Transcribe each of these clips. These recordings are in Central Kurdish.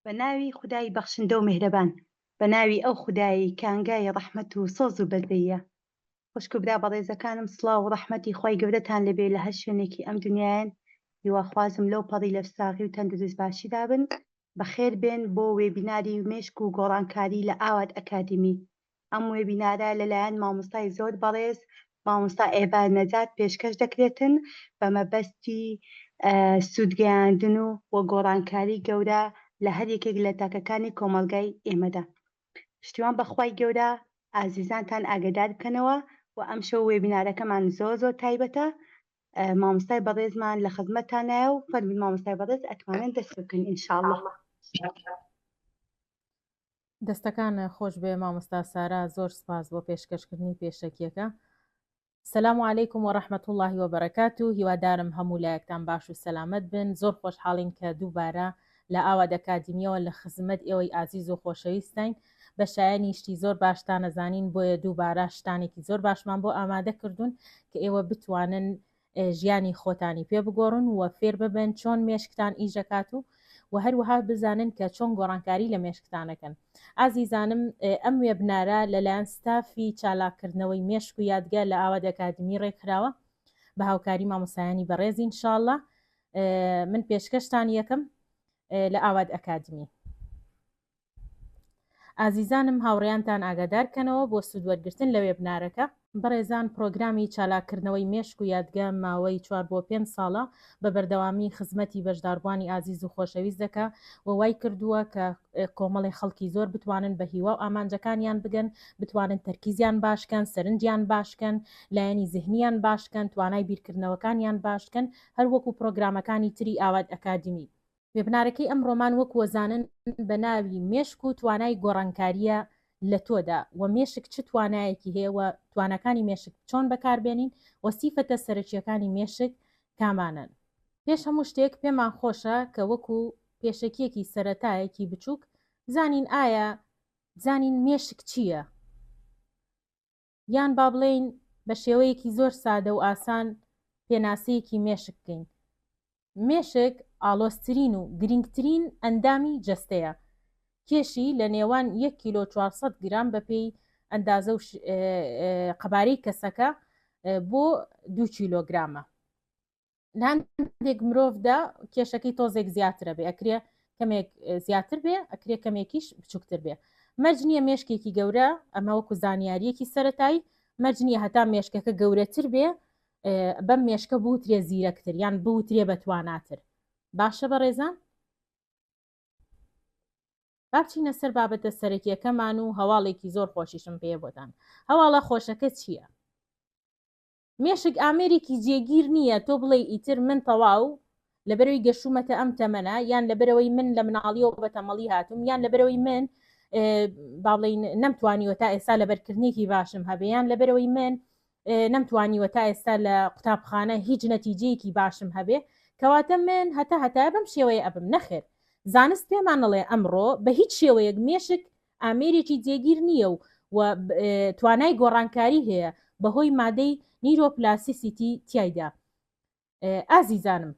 بە ناوی خودای بەخشندە و میهرەبان، بە ناوی ئەو خودایەی کانگای ڕەحمەت و سۆز و بەزەییە. خوشک و برا بەڕێزەکانم سڵاو و ڕەحمەتی خوای گەورەتان لێبێ لە هەر شوێنێکی ئەم دنیایەن، هیواخوازم لەو پەڕی لەشساغی و تەندروست باشیدا بن. بەخێر بێن بۆ وێبیناری مێشک و گۆڕانکاری لە ئاوات ئەکادیمی. ئەم وێبینارە لەلایەن مامۆستای زۆر بەڕێز مامۆستا ئێڤار نەجات پێشکەش دەکرێتن بە مەبەستی سوود گەیاندن و و گۆڕانکاری گەورە لە هەر یەکێک لە تاکەکانی کۆمەڵگای ئێمەدا. پشتیوان بە خوای گەورە ئازیزانتان ئاگەدار بکەنەوە و ئەمشەو وێبینارەکەمان زۆر زۆر تایبەتە مامۆستای بەڕێزمان لە خزمەتتانایە و فەرموون مامۆستای بەڕێز ئەتوانن دەست پێ بکەن ان شاء اللە. دەستەکان خۆش بێ مامۆستا سارا زۆر سپاس بۆ پێشکەشکردنی پێشەکیەکە. سلام علیکم و رحمة اللە و بەرەکاتو هیوادارم هەموو لایەکتان باش و سەلامەت بن زۆر خۆشحاڵین کە دووبارە لە ئاواد ئەکادیمیەوە لە خزمەت ئێوەی ئازیز و خۆشەویستاین بە شایەنی شتی زۆر باشتان ئەزانین بۆیە دووبارە شتانێکی زۆر باشمان بۆ ئامادە کردوون کە ئێوە بتوانن ژیانی خۆتانی پێ بگۆڕن و فێر ببن چۆن مێشکتان ئیشەکات و و هەروەها بزانن کە چۆن گۆڕانکاری لە مێشکتانەکەن ئازیزانم ئەم وێبنارە لەلایەن ستافی چالاککردنەوەی مێشک و یادگە لە ئاواد ئەکادمی ڕێکخراوە بە هاوکاری مامۆسایانی بەڕێز ئینشاءاللە من پێشکەشتان یەکەم لە ئاواد ئەکادمی ئازیزانم هاوڕێیانتان ئاگادار کەنەوە بۆ سوود وەرگرتن لە وێبنارەکە. بەڕێزان پڕۆگرامی چالاککردنەوەی مێشک و یادگە ماوەی چوار بۆ پێنج ساڵە بە بەردەوامی خزمەتی بەشداربووانی ئازیز و خۆشەویست دەکا و وای کردووە کە کۆمەڵی خەڵکی زۆر بتوانن بە هیوا و ئامانجەکانیان بگەن، بتوانن تەرکیزیان باش کەن، سەرنجیان باش کەن، لایەنی زهنیان باش کەن، توانای بیرکردنەوەکانیان باش کەن، هەروەکو پڕۆگرامەکانی تری ئاوات ئەکادیمی. وێبنارەکەی ئەمڕۆمان وەک وەزانن بە ناوی مێشک و توانای گۆڕانکارییە لە تۆدا و مێشک چ توانایەکی هەیە و تواناکانی مێشک چۆن بەکاربێنین و سیفەتە سەرەکییەکانی مێشک کامانەن. پێش هەموو شتێک پێمان خۆشە کە وەکو پێشەکییەکی سەرەتایەکی بچووک بزانین ئایا بزانین مێشک چییە؟ یان با بڵێین بە شێوەیەکی زۆر سادە و ئاسان پێناسەیەکی مێشک بکەین. مێشک ئاڵۆزترین و گرینگترین ئەندامی جەستەیە. کێشی لە نێوان یەک کیلۆ 400 گرام بەپێی ئەندازە و قەبارەی کەسەکە بۆ دوو کیلۆگرامە. لە هەندێک مرۆڤدا کێشەکەی تۆزێک زیاترە بێ ئەکرێ کەمێک زیاتر بێ ئەکرێ کەمێکیش بچووکتر بێ مەرج نییە مێشکێکی گەورە ئەمە وەکو زانیاریەکی سەتایی مەرج نییە هەتا مێشکەکە گەورەتر بێ بەم مێشکە بوترێ زیرەکتر یان بوترێ بەتواناتر باشە بەڕێزان با بچینە سەر بابەتە سەرەکیەکەمان و هەواڵێکی زۆر خۆشیشم پێ بۆتان هەواڵە خۆشەکە چییە؟ مێشک ئامێرێکی جێگیر نییە تۆ بڵێی ئیتر من تەواو لەبەرەوەی گەشوومەتە ئەم تەمەنە یان لەبەرەوەی من لە مناڵیەوە بە تەمەڵی هاتووم یان لەبەرەوەی من با بڵێین نەمتوانیوە تا ئێستا لەبەرکردنێکی باشم هەبێ یان لەبەرەوەی من نەمتوانیوە تا ئێستا لە قوتابخانە هیچ نەتیجەیەکی باشم هەبێ کەواتە من هەتا هەتایە بەم شێوەیە ئەبم نەخێر زانست پێمانەڵێ ئەمڕۆ بە هیچ شێوەیەک مێشک ئامێرێکی جێگیر نییە و و توانای گۆڕانکاری هەیە بەهۆی مادەی neuroplasticity تیایدا. ئازیزانم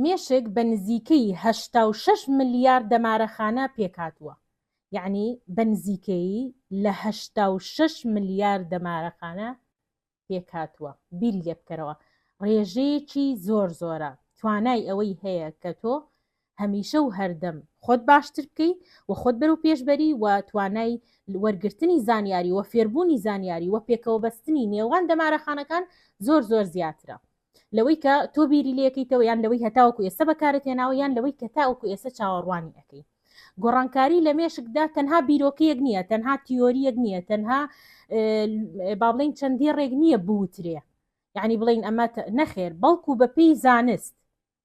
مێشک بە نزیکەی 86 ملیار دەمارەخانە پێکهاتووە یعنی بە نزیکەیی لە 86 ملیار دەمارەخانە پێکهاتووە بیری لێ بکەرەوە ڕێژەیەکی زۆر زۆرە توانای ئەوەی هەیە کە تۆ هەمیشە و هەردەم خۆت باشتر بکەی و خۆت بەرەو پێشبەری و توانای وەرگرتنی زانیاری و فێربوونی زانیاری و پێکەوەبەستنی نێوان دەمارەخانەکان زۆر زۆر زیاترە لەوەی کە تۆ بیری لێکەیتەوە یان لەوەی هەتاوەکو ئێستا بەکارت هێناوە یان لەوەی کە تاوەکو ئێستا چاوەڕوانی ئەەکەی گۆڕانکاری لە مێشکدا تەنها بیرۆکەیەک نییە تەنها تیۆریەک نییە تەنها با بڵین چەند دێڕێک نییە بوترێ یعنی بڵین ئەمە نەخێر بەڵکو بە پێی زانست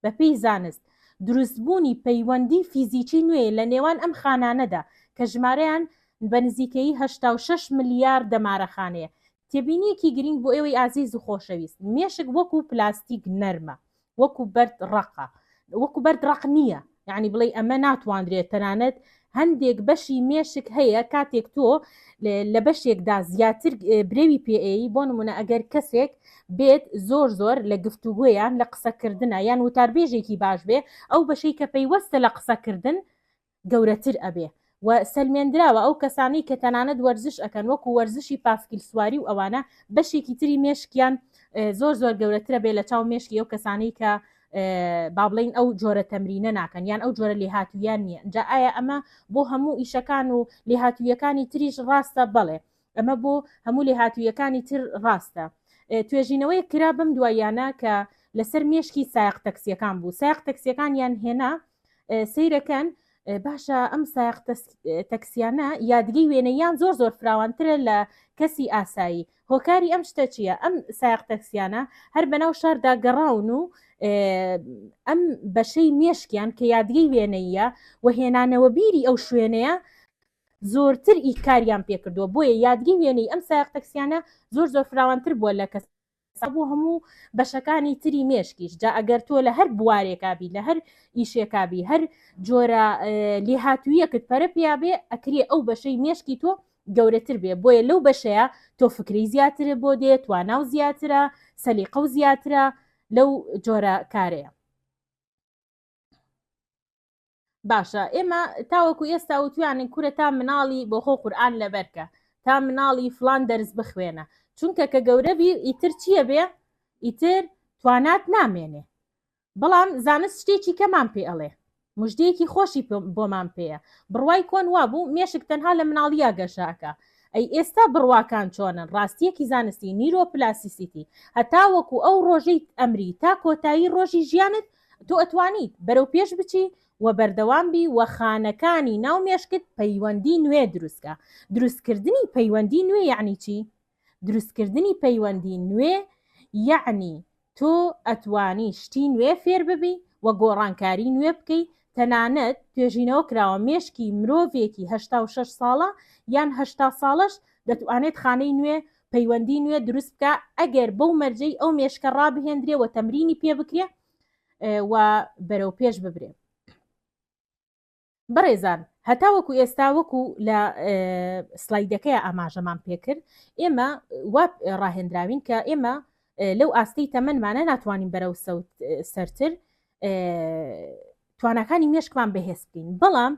بە پێی زانست دروستبوونی پەیوەندی فیزیکی نوێ لە نێوان ئەم خانانەدا کە ژمارەیان بە نزیکەیی 86 ملیار دەمارەخانەیە تێبینیەکی گرنگ بۆ ئێوەی ئازیز و خۆشەویست مێشک وەکو پلاستیک نەرمە وەکو بەرد ڕەقە وەکو بەرد ڕەق نییە یعنی بڵێ ئەمە ناتواندرێت تەنانەت هەندێک بەشی مێشک هەیە کاتێک تۆ لە بەشێکدا زیاتر برەوی پێ ئەیی، بۆ نمونە ئەگەر کەسێک بێت زۆر زۆر لە گفتوگۆیان لە قسەکردنە یان وتاربێژێکی باش بێ ئەو بەشەی کە پەیوەستە لە قسەکردن گەورەتر ئەبێ و سەلمێندراوە ئەو کەسانەی کە تەنانەت وەرزش ئەکەن وەکو وەرزشی پاسکیل سواری و ئەوانە بەشێکی تری مێشکیان زۆر زۆر گەورەترە بێ لە چاو مێشکی ئەو کەسانەی کە با بڵین ئەو جۆرە تەمرینە ناکەن یان ئەو جۆرە لێهاتوویان نییە جا ئایا ئەمە بۆ هەموو ئیشەکان و لێهاتوویەکانی تریش ڕاستە بەڵێ ئەمە بۆ هەموو لێهاتوویەکانی تر ڕاستە توێژینەوەیەک کرا بەم دواییانە کە لەسەر مێشکی سایەق تەکسیەکان بوو سایەق تەکسیەکانیان هێنا سەیرەکەن باشە ئەم سایەق تەکسیانە یادگەی وێنەیان زۆر زۆر فراوانترە لە کەسی ئاسایی هۆکاری ئەم شتە چییە ئەم سایەق تەکسیانە هەر بەناو شاردا گەڕاون و ئەم بەشەی مێشکیان کە یادگەی وێنەیە و هێنانەوە بیری ئەو شوێنەیە زۆرتر ئی کاریان پێکردووە بۆیە یادگەی وێنەی ئەم سایەق تەکسیانە زۆر زۆر فراوانتر بووە لە کەس بۆ هەموو بەشەکانی تری مێشکیش جا ئەگەر تۆ لە هەر بوارێکا بی لە هەر ئیشێکا بی هەر جۆرە لێهاتوویەکت پەرە پیا بێ ئەکرێ ئەو بەشەی مێشکی تۆ گەورەتر بێ بۆیە لەو بەشەیە تۆ فکری زیاتر بۆ دێ تواناو زیاترە سەلیقە و زیاترە لەو جۆرە کارەیە. باشە ئێمە تاوەکو ئێستا وتویانن کورە تا مناڵی بۆ خۆ قورئان لەبەرکە تا مناڵی فلان دەرس بخوێنە چونکە کە گەورە بی ئیتر چییە بێ ئیتر توانات نامێنێ بەڵام زانست شتێکی کەمان پێ ئەڵێ مژدەیەکی خۆشی بۆمان پێیە بڕوای کۆن وابوو مێشک تەنها لە مناڵییا گەشەکە ئەی ئێستا بڕواکان چۆنن ڕاستیەکی زانستی neuroplasticity هەتاوەکو ئەو ڕۆژەی ئەمری تا کۆتایی ڕۆژی ژیانت تۆ ئەتوانیت بەرەو پێش بچی و بەردەوام بی و خانەکانی ناو مێشکت پەیوەندی نوێ دروستکە. دروستکردنی پەیوەندی نوێ یەعنی چی؟ دروستکردنی پەیوەندی نوێ یەعنی تۆ ئەتوانی شتی نوێ فێر ببی و گۆڕانکاری نوێ بکەی، تەنانەت توێژینەوە کراوە مێشکی مرۆڤێکی 86 ساڵە یان 80 ساڵەش دەتوانێت خانەی نوێ پەیوەندی نوێ دروست بکا ئەگەر بەو مەرجەی ئەو مێشکە ڕابهێندرێ و تەمرینی پێ بکرێ و بەرەو پێش ببرێ. بەڕێزان هەتاوەکو ئێستا وەکو لە سلایدەکەی ئاماژەمان پێکرد ئێمە وا ڕاهێنراوین کە ئێمە لەو ئاستەی تەمەنمانە ناتوانین بەرەو سەرتر تواناکانی مێشکمان بەهێز بکەین بەڵام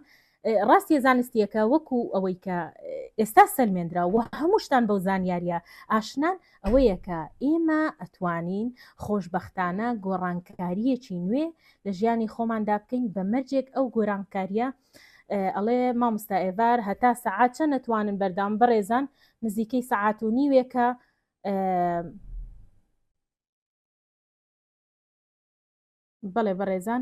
ڕاستیە زانستیەکە وەکو ئەوەی کە ئێستا سەلمێنرا و هەمووشتان بەو زانیاریە ئاشنان ئەوەیە کە ئێمە ئەتوانین خۆشببختانە گۆڕانکاریەکی نوێ لە ژیانی خۆماندا بکەین بە مەرجێک ئەو گۆرانکاریە ئەڵێ مامۆستا ئێڤار هەتا سەعات چەند نەتوانن بەردام بەڕێزان نزیکەی سەعات و نیوێکە بەڵێ بەڕێزان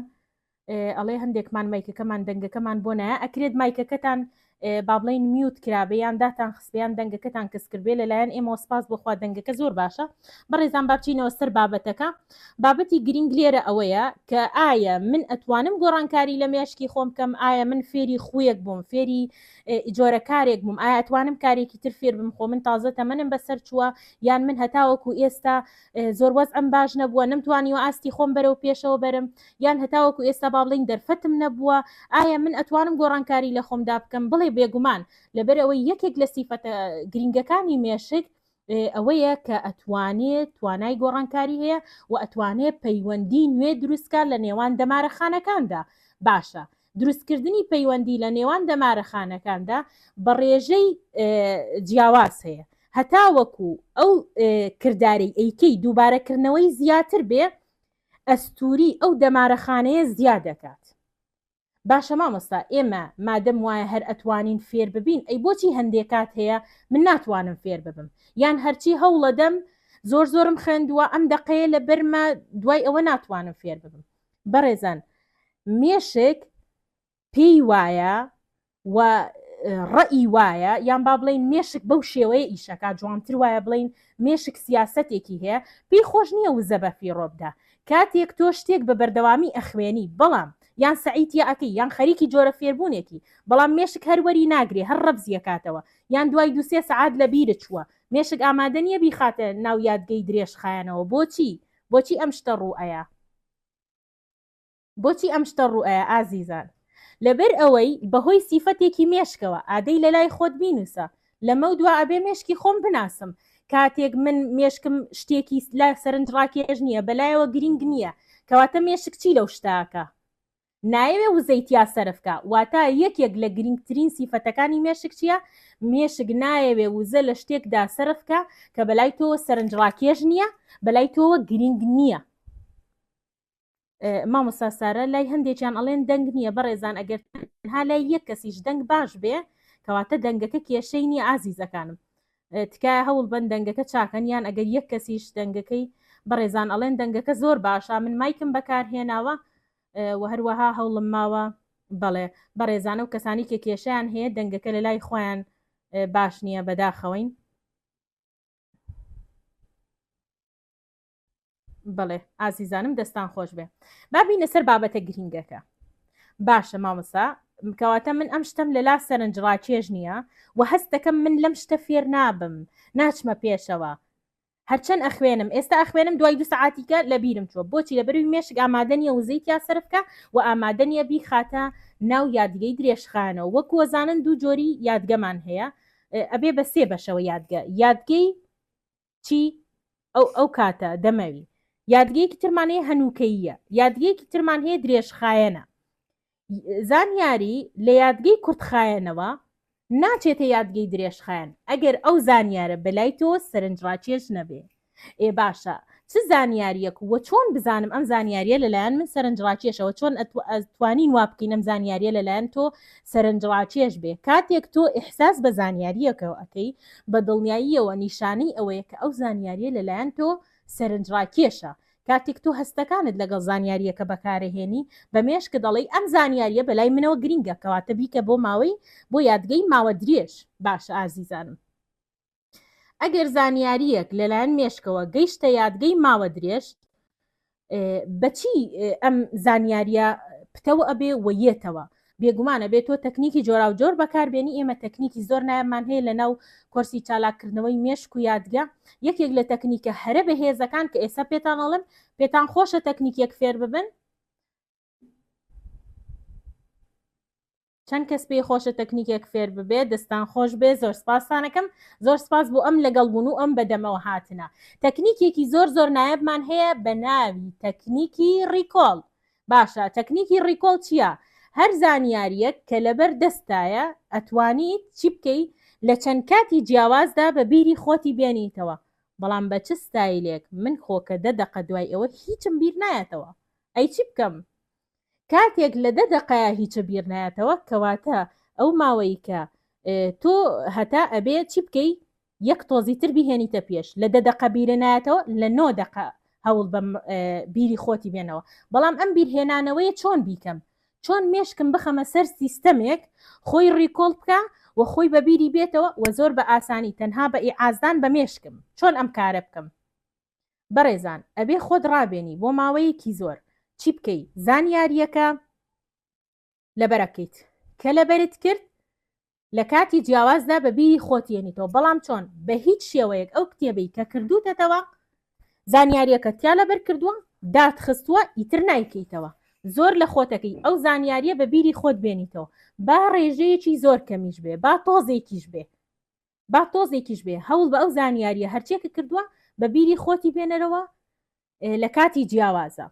ئەڵێ هەندێکمان مایکەکەمان دەنگەکەمان بۆ نایە ئەکرێت مایکەکەتان با بڵین mute کرابێ یان داتان خستیان دەنگەکەتان کز کردبێ لەلایەن ئێمەوە سپاس بۆخوا دەنگەکە زۆر باشە بەڕێزان با بچینەوە سەر بابەتەکە بابەتی گرنگ لێرە ئەوەیە کە ئایا من ئەتوانم گۆڕانکاری لە مێشکی خۆم بکەم ئایا من فێری خویەک بووم فێری جۆرە کارێک بووم ئایا ئەتوانم کارێکی تر فێر بم خۆ من تازە تەمەنم بەسەر چووە یان من هەتاوەکو ئێستا زۆر وەزعم باش نەبووە نەمتوانیوە ئاستی خۆم بەرەو پێشەوە بەرم یان هەتاوەکو ئێستا با بڵێین دەرفەتم نەبووە ئایا من ئەتوانم گۆڕانکاری لە خۆمدا بکەم بڵێ بێگومان لەبەر ئەوەی یەکێک لە سیفەتە گرنگەکانی مێشک ئەوەیە کە ئەتوانێت توانای گۆڕانکاری هەیە و ئەتوانێت پەیوەندی نوێ دروستکات لە نێوان دەمارە خانەکاندا باشە دروستکردنی پەیوەندی لە نێوان دەمارە خانەکاندا بە ڕێژەی جیاواز هەیە هەتاوەکو ئەو کردارەی ئەیکەی دووبارەکردنەوەی زیاتر بێ ئەستوری ئەو دەمارەخانەیە زیاد دەکات. باشە مامۆستا ئێمە مادەم وایە هەر ئەتوانین فێر ببین ئەی بۆچی هەندێ کات هەیە من ناتوانم فێر ببم یان هەرچی هەوڵەدەم زۆر زۆرم خوێندووە ئەم دەقەیە لە بەرمە دوای ئەوە ناتوانم فێر ببم بەڕێزان مێشک پێی وایە و ڕەئی وایە یان با بڵین مێشک بەو شێوەیە ئیشەکە جوانتر وایە بڵین مێشک سیاسەتێکی هەیە پێی خۆش نییە وزە بە فیڕۆ بدا کاتێک تۆ شتێک بە بەردەوامی ئەخوێنی بەڵام یان سەعیتیە ئەکەی یان خەریکی جۆرە فێربوونێکی بەڵام مێشک هەر وەری ناگرێ هەر ڕەفزی ئەکاتەوە یان دوای دوسێ سەعات لە بیرت چووە مێشک ئامادە نییە بیخاتە ناو یادگەی درێژخایەنەوە بۆچی بۆچی ئەم شتە ڕوو ئەیا؟ بۆچی ئەم شتە ڕوو ئەیا ئازیزان؟ لەبەر ئەوەی بەهۆی سیفەتێکی مێشکەوە، ئادەی لەلای خۆت بینوسە، لەمەو دوا ئەبێ مێشکی خۆم بناسم، کاتێک من مێشکم شتێکی لا سەرنجڕاکێش نییە، بەلایەوە گرینگ نییە، کەواتە مێشک چی لەو شتە ئەکا؟ نایەوێ وزەی تیا سەرف کا، واتە یەکێک لە گرینگترین سیفەتەکانی مێشک چییە؟ مێشک نایەوێ وزە لە شتێکدا سەرف کا کە بەلای تۆوە سەرنجڕاکێش نییە، بەلای تۆوە گرینگ نییە. مامۆستا سارە لای هەندێکیان ئەڵێن دەنگ نییە بەڕێزان ئەگەر تەنها لای یەک کەسیش دەنگ باش بێ کەواتە دەنگەکە کێشەی نییە ئازیزەکانم تکایە هەوڵ بەن دەنگەکە چاکەن یان ئەگەر یەک کەسیش دەنگەکەی بەڕێزان ئەڵێن دەنگەکە زۆر باشە من مایکم بەکارهێناوە و هەروەها هەوڵم ماوە بەڵێ بەڕێزانە و کەسانی کە کێشیان هەیە دەنگەکە لە لای خۆیان باش نییە بەداخەوەین بەڵێ ئازیزانم دەستان خۆش بێ با بینە سەر بابەتە گرینگەکە باشە مامۆستا کەواتە من ئەم شتم لەلا سەرنج ڕاکێش نییە و هەست دەکەم من لەم شتە فێر نابم ناچمە پێشەوە هەرچەند ئەخوێنم ئێستا ئەخوێنم دوای دو سەعاتیکە لە بیرم چوە بۆچی لە بەروی مێشک ئامادە نیە وزەی تیا سەرف کە و ئامادە نیە بیخاتە ناو یادگەی درێژخایەنەوە وەکو وەزانن دوو جۆری یادگەمان هەیە ئەبێ بە سێ بەشەوە یادگە یادگەی چی ئەو ئەو کاتە دەمەوی یادگەیەکی ترمان هەیە هەنووکەییە یادگەیەکی ترمان هەیە درێژخایەنە زانیاری لە یادگەی کورتخایەنەوە ناچێتە یادگەی درێژخایەن ئەگەر ئەو زانیارە بەلای تۆ سەرنجڕاکێش نەبێ ئێ باشە چ زانیاریەک و چۆن بزانم ئەم زانیاریە لەلایەن من سەرنجڕاکێشەوە چۆن ئەتوانین وا بکەین ئەم زانیاریە لەلایەن تۆ سەرنجڕاکێش بێ کاتێک تۆ ئیحساس بە زانیاریەکەوە ئەکەی بە دڵنیاییەوە نیشانەی ئەوەیە کە ئەو زانیاریە لەلایەن تۆ سەرنجڕاکێشە کاتێک تۆ هەستەکانت لەگەڵ زانیاریەکە بەکارەهێنی بە مێشکت دەڵێی ئەم زانیاریە بەلای منەوە گرینگە کەواتە بیکە بۆ ماوەی بۆ یادگەی ماوە درێژ باشە ئازیزانم ئەگەر زانیارییەک لەلایەن مێشکەوە گەیشتە یادگەی ماوە درێژ بەچی ئەم زانیاریە پتەوە ئەبێ و یەتەوە بێگومانە بێت تۆ تەکنیکی جۆراوجۆر بەکاربێنی ئێمە تەکنیکی زۆر نایابمان هەیە لە ناو کۆرسی چالاککردنەوەی مێشک و یادگە یەکێک لە تەکنیکە هەرە بەهێزەکان کە ئێستا پێتان ئەڵێم پێتان خۆشە تەکنیکێک فێر ببن چەند کەس پێی خۆشە تەکنیکێک فێر ببێ دەستان خۆش بێ زۆر سپاستانەکەم زۆر سپاس بۆ ئەم لەگەڵ بوون و ئەم بەدەمەوە هاتنە تەکنیکێکی زۆر زۆر نایابمان هەیە بە ناوی تەکنیکی recall باشە تەکنیکی recall چییە؟ هەر زانیاریەک کە لەبەر دەستایە ئەتوانیت چی بکەی لە چەند کاتی جیاوازدا بە بیری خۆتی بێنیتەوە بەڵام بە چ ستایلێک من خۆ کە دە دەقە دوای ئەوە هیچم بیر نایەتەوە ئەی چی بکەم کاتێک لە دە دەقەیا هیچە بیر نایەتەوە کەواتە ئەو ماوەی کە تۆ هەتا ئەبێ چی بکەی یەک تۆزی تر بیهێنیتە پێش لە دە دەقە بیرە نایەتەوە لە نۆ دەقە هەوڵ بە بیری خۆتی بێنەوە بەڵام ئەم بیرهێنانەوەیە چۆن بیکەم چۆن مێشکم بخەمە سەر سیستەمێک خۆی recall بکە و خۆی بە بیری بێتەوە و زۆر بە ئاسانی تەنها بە ئیعازدان بە مێشکم چۆن ئەم کارە بکەم بەڕێزان ئەبێ خۆت ڕابێنی بۆ ماوەیەکی زۆر چی بکەی زانیاریەکە لەبەرەکەیت کە لەبەرت کرد لە کاتی جیاوازدا بە بیری خۆت یەنیتەوە بەڵام چۆن بە هیچ شێوەیەک ئەو کتێبەی کە کردوتەتەوە زانیاریەکە تیا لەبەر کردووە داتخستووە ئیتر نایکەیتەوە زۆر لە خۆتەکەی ئەو زانیاریە بە بیری خۆت بێنیتەوە با ڕێژەیەکی زۆر کەمیش بێ با تۆزێکیش بێ با تۆزێکیش بێ هەوڵ بە ئەو زانیاریە هەرچێکە کردووە بە بیری خۆتی بێنەرەوە لە کاتی جیاوازە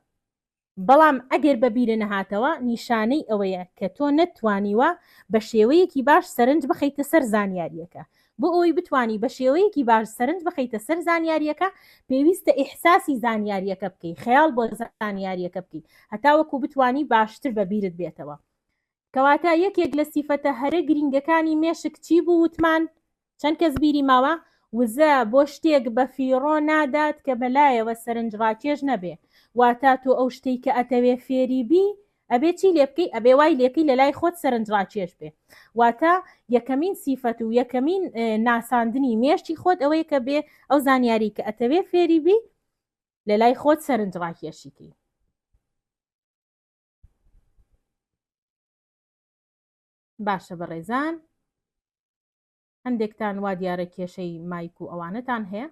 بەڵام ئەگەر بە بیرە نەهاتەوە نیشانەی ئەوەیە کە تۆ نەتوانیوە بە شێوەیەکی باش سەرنج بخەیتە سەر زانیاریەکە بۆ ئەوەی بتانی بە شێوەیەکی باش سەرنج بخەیتە سەر زانیاریەکە پێویستە ئیحساسی زانیاریەکە بکەی خەیاڵ بۆ زانیاریەکە بکەی هەتاوەکو بتانی باشتر بە بیرت بێتەوە کەواتە یەکێک لە سیفەتە هەرە گرینگەکانی مێشک چی بوو وتمان؟ چەند کەس بیری ماوە؟ وزە بۆ شتێک بە فیڕۆ نادات کە بەلایەوە سەرنجڕاکێش نەبێ. واتە تۆ ئەو شتەی کە ئەتەوێ فێری بی ئەبێ چی لێ بکەی؟ ئەبێ وای لێکەی لەلای خۆت سەرنجڕاکێش بێ. واتە یەکەمین سیفەت و یەکەمین ناساندنی مێشکی خۆت ئەوەیە کە بێ ئەو زانیاری کە ئەتەوێ فێری بی لەلای خۆت سەرنجڕاکێشی کەی. باشە بەڕێزان هەندێکتان وا دیارە کێشەی مایک و ئەوانەتان هەیە